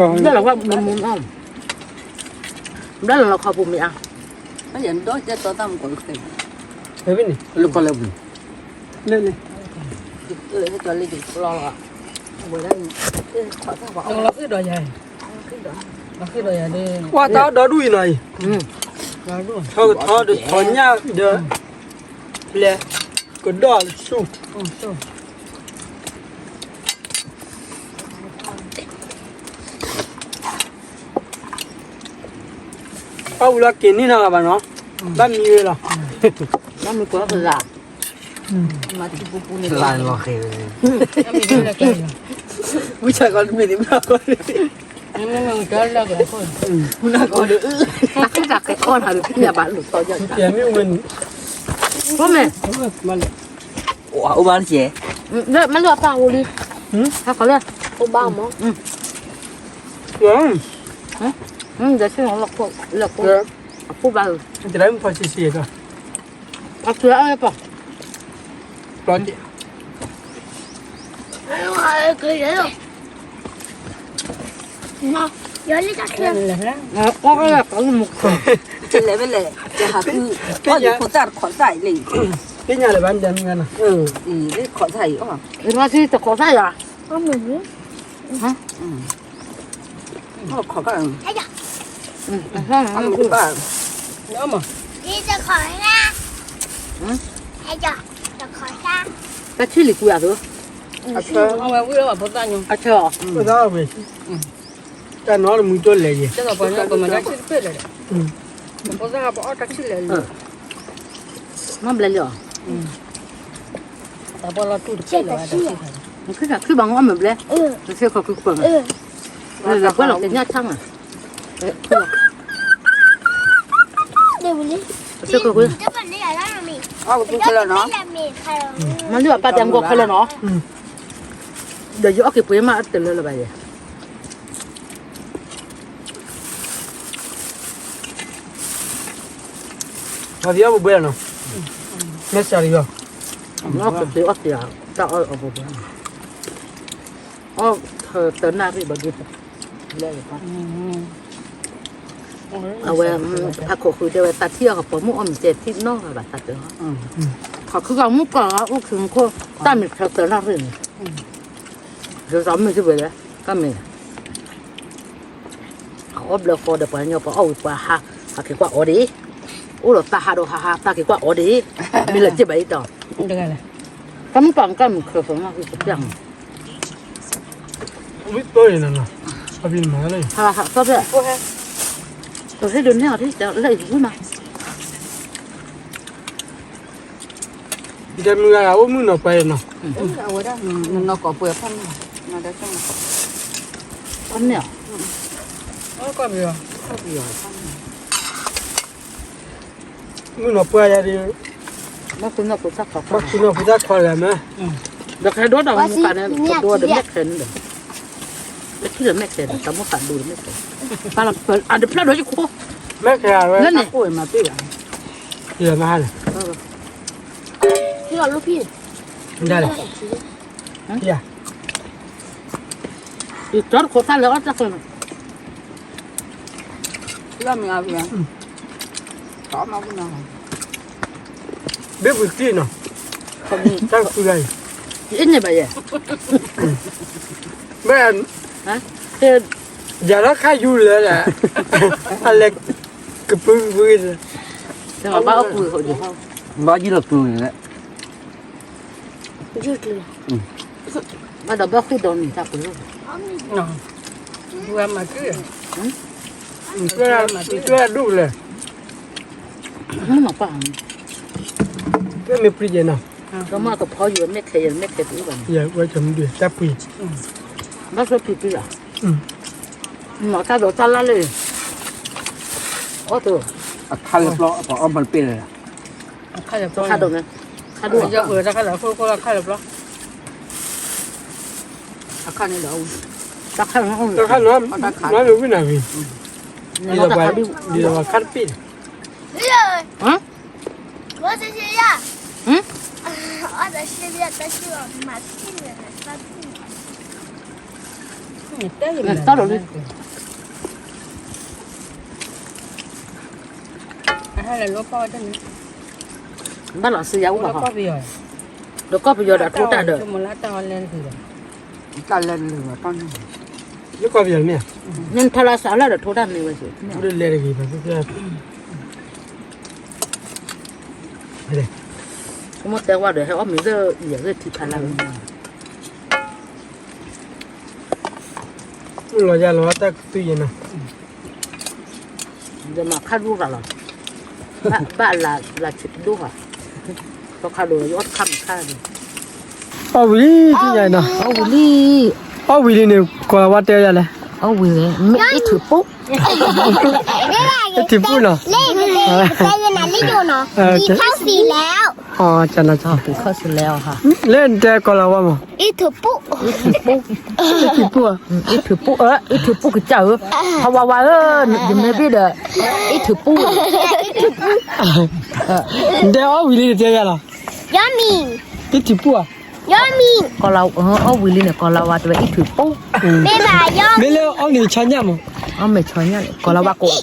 လၢလၢ, ဘၣ်လၢလၢခီပူၤမ့ၢ်အါ, ဒီးကဲတီတၢ်မကီၢ်ခဲ, လၢကီၢ်လၢပူၤ, လၢလၢ, လၢကီၢ်လၢကီၢ်လီၤ, လီၤဃ့ဒီးယၤ, လီၤဃ့ဒီးယၤ, ကွၢ်တၢ်ဒီဒူၣ်အံၤနီၤအံၤ, ထီကထီဒီးထီညၣ်ဒီး, ပျဲ, ကဒီၣ်ဆူၣ် အဝံၤလီၤက့ၤန့ၢ်နီၤဘၣ်နီၤ, ဘၣ်မံဝဲလီၤ, ဘၣ်မံကွၢ်ကလာ်, မၤထံပူပူန့ၣ်လီၤ, ဝံၣ်ဆၣ်ကီးတမ့ၢ်န့ၣ်ဘၣ်, မ့ၢ်မ့ၢ်မ့ၢ်ကလၢကလၢခိၣ်, မုၢ်နၤကီးဒီး, တၢ်ခဲတၢ်ခဲအီၣ်နၤဒီး ပျဲဘၣ်လိာ်သီယီၢ်, ဖိမဲာ်, အိၣ်ဘၣ်တက့ၢ်, မ့ၢ်လိာ်အပၢ်အိၣ်လံ, ဟဲခီလၢ, အိၣ်ဘၣ်မး, ဒီးဆ့ၣ်နီၤလၢခိၣ်, လၢခိၣ်, အဖိဘၣ်, တၢ်မုၣ်ဖီဆံးဆံးဒီး, အကျဲအပၢ်, ပျီတ့ၢ်, ယီၤလံတၢ်ခဲ, အီၣ်ကလၢကလၢမူခိၣ်, တလဲၤဝဲလဲၣ်, တဟးဃု, အီၣ်ယဖိသၣ်တခိးသၣ်အံၤလံ, သ့ၣ်ညါလၢၤဘၣ်ဒ်မုၢ်ဂၤနီၤ, အံၤလံခိးသၣ်အံၤအီၣ်, အံၤတခိးသၣ်ယၤ, အီၣ်ခိးကၢ်, တၢ်ထံၣ်လံကွံာ်အသိး, အဆၢအီၤ, တၢ်နီတမုာ်တိၢ်လဲၣ်ယဲၢ်, မ့ၢ်ဘျဲလံ, တၢ်ပှၤလီၤတူၢ်တဆံးလီၤ, ခုဘၣ်ငီမ့ၢ်ဘျဲ, တဆံးခီခုပၢၢ်, လၢပှဲၤလီၤကညၣ်ဆၣ်မး, တဆံးခီခု, မၤလၢအပၢ်တဲမကီၢ်ခဲလၢာ်နီၤ, ဒီးယအီၣ်က့ၤပှ့ၤမးတလၢလၢၤဘၣ်ယဲၢ် အီၣ်ဘှံးအီၣ်ဘှဲနီၤ, မ့ၢ်စှၤလံဂီၢ်, အီၣ်ကသ့အီၣ်က့ၤ, တၢ်အီၣ်အီၣ်ဘှဲဘှဲ, အီၣ်တနၣ်ရံၣ်ဘၣ်ဒ်, အဝဲ, ဖးခိၣ်ဃုာ်တဲဝဲ တၢ်ထံၣ်အီၣ်ကပီၤမုၣ်အီၣ်မ့ၢ်တဲထံၣ်နီၢ်ဂၤဘၣ်တၢ်တ, ခီၣ်ခုကီၢ်မုၣ်ကီၢ်အိၣ်ခုမူခိၣ်, တၢ်မ့ၢ်ဆၢတနၣ်ရံၣ်န့ၣ်, ယစီၤမုၣ်စံးဝဲလဲၣ်, တၢ်မ့ၢ် အအီၣ်ဘျၢဃီဒီးပှၤကညီပှၤအီၣ်ဝံၤပှၤဟး, ဟးက့ၤကွၢ်အီၤဒံး, အိၣ်ဒီးတၢ်ဟးဒီးဟးဟး တၢ်က့ၤကွၢ်အီၤဒံး, မ့ၢ်လၢက့ၤဘၣ်အံၤတီ, တၢ်မုၣ်ပှၢ်ကၢ်မုၢ်ချၢဖၢမးက့ၤကပျၢ်မး, ဝံၣ်တိၢ်အံၤနီၤ, အဘံၤမၤလၢ, ဟးဟးသီဖျဲၣ်, တဟ့ၣ်ဒိးန့ၢ်အီၤဒ်လဲၣ်အံၤဝံၣ်မး ယတဲမုၢ်ဂၤအိၣ်မုၢ်နီၤပှဲၤနီၤ, အဝဲဒၣ်, နီၢ်ကီၢ်ပှဲၤဖးမုၢ်, နီၢ်ဒၣ်ကၢ်မး, ဖးမုၢ်, ကီၢ်ပယီၤ, ကီၢ်ပယီၤဖးမုၢ်, မုၢ်နီၤပှဲၤယၤဒီး, ဘၣ်ဃုနီၢ်ဖိသၣ်ခွါ, ဘၣ်ဃုနီၢ်ဖိသၣ်ခွါလၢၤမး, ဒီးခဲဒိၣ်တၢ်မူကၤန့ၣ်, ဒိၣ်ဒီးမဲၣ်ခဲန့ၣ်ဒီး, တထံၣ်ဒီးမဲၣ်ခဲဒီး တၢ်မူကၤဒိၣ်ဒီးမဲၣ်ခဲ, ပၢ်လီၤအဒုးဖျၢၣ်ဒီးယခိၣ်, မဲၣ်ခဲဝဲ, လၢန့ၣ်, မၤတ့ၢ်, ယမၤဟါလဲၣ်, ဒၣ်လဲၣ်, ယၤ ယကၠီတခိးသၣ်လၢအီၣ်တၢ်ဃၢၤနီၤ, လၢမ့ၢ်အါ, ဘ့ၣ်ပူၤတံၢ်နီၤ, တၢ်ကပူၤဂၤအံၤ, ယအ့ၣ်န့ၣ်ဘၣ်ယဲၢ်, ဘၣ်, ယၤထီၣ်ခါယူၤလၢာ်, အလဲၤကပူၤကပူၤ, ဘၣ်အီၣ်ပူၤ, ဘၣ်ယုၢ်လီၤပူၤန့ၣ်လဲၣ် ဘၣ်ဒီးဘၣ်ဃုာ်ဒီး မ့ၢ်တၢ်ပှ့ၤလီၤ, မၤကၢၢ်, မၤကၢၢ်ဒူၣ်လဲၣ်, မ့ၢ်မၤပှၢ်, မ့ၢ်ပှ့ၤယဲနီၤ, ကမၣ်ကဖီယူၤမဲာ်ခဲယဲမဲာ်ခဲတအိၣ်ဘၣ်န့ၣ်, တၢ်ပှ့ၤ, ဘၣ်ဆွဲပှ့ၤပှ့ၤလီၤ, မၤတၢ်ဒီးတၢ်လၢ်လၢ, အီၣ်တ, အခါလၢပျီအပှၤအီၣ်မၤတပ့ၢ်လၢ် ခါဒိၣ်န့ၣ်, ခါဒိၣ်, ခါလၢပျီ, ခါလၢပျီ, ခါလၢပျီ, အခါန့ၣ်ဒီး တၢ်ခါန့ၣ် တၢ်ခါန့ၣ် နွါလၢဝံနၤဂ့ၤ ဒ်သိးပှၤခါတပ့ၢ်န့ၣ် တၢ်လီၤလံ ဘၣ်လီၤစံယၤအိၣ်ဘၣ်ဟီ ဒီးကီၢ်ပယီၤဒီးထိတၢ်ဒီး တၢ်လဲၤလၢာ်ဘၣ်တၢ်န့ၣ် လၢကီၢ်ပယီၤမ့ၢ် နထီလီၤစးလၢဒီးထိတၢ်မ့ၢ်ဝဲစ့ၢ် လဲၤတဂ့ၤဘၣ် မိၢ်တဲဝဲဒီးဟဲအီၣ်မ့ၤသ့ၣ်အံၤသ့ၣ်ထံဖးလၢ် လီၤယၤလီၤတၢ်ကသုယဲနၤ ယမၤခါဒိၣ်ရၤလီၤ ဘၣ်လၢဆံးဒိၣ်ဟါ သီခါဒီးယအီၣ်တခါမုၢ်ခါန့ၣ် အီၣ်ဝံၤလံ သ့ၣ်ညါနီၤ အီၣ်ဝံၤလံ အီၣ်ဝံၤလံန့ၣ် ကွၢ်ဝဲတဲယၤလဲၣ် အီၣ်ဝံၤလံ မ့ၢ်အ့ၣ်ထုးပူၣ် အ့ၣ်ထုးပူၣ်နီၤ အီၣ် ကနၤ လၢနတဲကီၤလၤဝါမး အ့ၣ်ထုးပူၣ် အ့ၣ်ထုးပူၣ် အ့ၣ်ထုးပူၣ် အ့ၣ်ထုးပူၣ်ကစၢ်ဧၢ ဟးဝးဝးဧၢ ယမ့ၢ်ဘၣ်ဒီး အ့ၣ်ထုးပူၣ် နတဲအီၣ်ဝံၤလံတဲယၤလီၤ ယမံၤ အ့ၣ်ထုးပူၣ်ဧါ ယမံၤ ကီၤလၤ အီၣ်ဝံၤလံန့ၣ် ကီၤလၤဝါတဲဝဲအ့ၣ်ထုးပူၣ် မ့ၢ်လၢအီၣ်န့ၣ်ဆီညၣ်မး အီၣ်မ့ၢ်ဆီညၣ်န့ၣ် ကီၤလၤဝါကိး ဆီ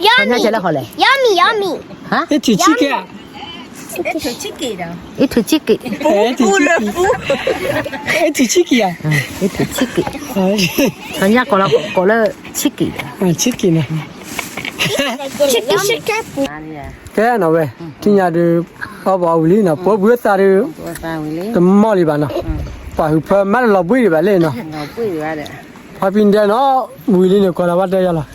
ညၣ်ကဲလၢဃီလဲၣ် ယမံၤ ယမံၤ အ့ၣ်ထုးဆံးက့ၤ အ့ၣ်ထုးဆံးက့ၤ အ့ၣ်ထုးဆံးက့ၤ အ့ၣ်ထုးဆံးက့ၤဧါ အ့ၣ်ထုးဆံးက့ၤ ဆီညၣ်ကီၤလၤကိးလၢဆံးက့ၤ ဆံးက့ၤန့ၣ် ကဲနီၤဝဲ ထံၣ်ညါဒုး အီၣ်ဘၣ်အီၣ်ဝံၤလံနီၤ ပှၤဘုသးဒုး တမီၢ်လံဘၣ်နီၤ ပှၤဟုးဖၢမးတလီၤဘှံးဒံးဘၣ်လဲၣ်နီၤ ဖါပံဒဲနီၤ ဝံၤလံန့ၣ် ကီၤလၤဝါတဲယၤလီၤ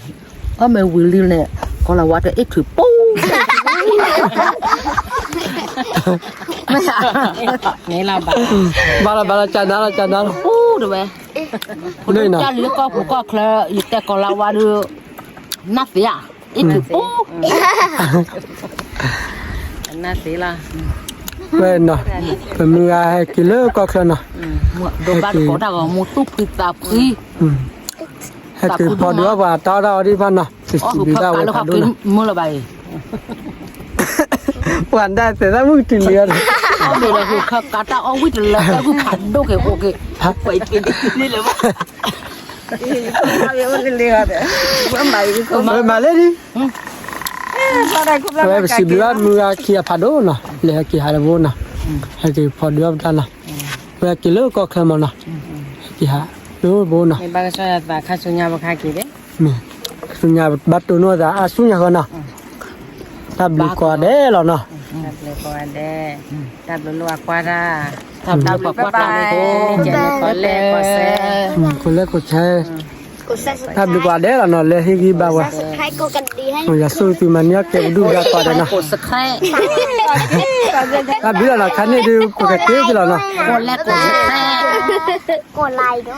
အီၣ်မ့ၢ်ဝံၤလံန့ၣ် ကီၤလၤဝါတဲအ့ၣ်ထုးပူၣ် ဘၣ်လီၤဘၣ်လီၤ ကနၤလီၤ ကနၤလီၤ ပူၣ်တဝဲ တၢ်လၢကီၢ်ပူၤကီၢ်ချၢ ယတဲကီၤလၤဝါဒုး နၢ်သ့ဧါ အ့ၣ်ထုးပူၣ် နၢ်သ့လီၤ ဝဲနီၤ ပမုၢ်ဂၤဟဲက့ၤလၢကီၢ်ချၢနီၤ ဒိးဘၣ်တကိးတၢ်ဂီၤမူသူၣ်ဖှံသးဖှံ ဟဲက့ၤဖီဒုးအီၣ်ပှၤတၢ်အီၣ်တၢ်အီဒံးဖးနီၤ ကစံးဘျုးဒၣ်ဝဲဖးဒိၣ်နီၤ မုၢ်လီၤဘၣ်အံၤ ပှၤဒၣ်သဲးသၣ်မုၣ်ကတုၤလံအီၤ အီၣ်မ့ၢ်ဒီးကခၢကးတၢ်အီၣ်ဝံၣ်တလၢကဲကုၢ်ဖးဒိၣ်က့ၤအိၣ်က့ၤ ပှၤတ့တ့လၢဘၣ် မၤလဲၣ်ဒံး ဝဲပစံးဘျုးဘၣ်မုၢ်ဂၤခံဂၤဖးဒိၣ်နီၤ လဲၤဟဲက့ၤဟးတဘိနီၤ ဟဲက့ၤဖီဒုးအီၣ်ပတၢ်နီၤ ဝဲက့ၤလၢကီၢ်ချၢမးနီၤ ဟဲက့ၤဟးလၢဘိနီၤ ဘၣ်ကစီၣ်ယသးခါဆူညါပခါက့ၤဒဲး ဆူညါဘၣ်တိၢ်နီၣ်သးအါဆူညါဃီနီၤ တၢ်ဘျုးကိးဂၤဒဲးလီၤနီၤ တၢ်ဘျုးကိးဂၤဒဲး တၢ်ဘျုးလိၣ်အကွၢ်တၢ် တၢ်ဘျုးကွၢ်တၢ် ကိးလဲကိးဆဲ ကိးလဲကိးဆဲ တၢ်ဘျုးကိးဂၤဒဲးလီၤနီၤ လၢဟ့ၣ်ဂံၢ်ဘါဝဲ ယဆိၣ်ဂ့ၤသုမၤန့ၢ်အီၣ်ကဲပဒုၣ်ပဒါကိးဂၤဒဲးနီၤ တၢ်ဘျုးလီၤနီၤ ခါန့ၣ်ဒုး ပကက့ၤက့ၤလီၤနီၤ ကိးလဲကိးဆဲ ကိးလဲ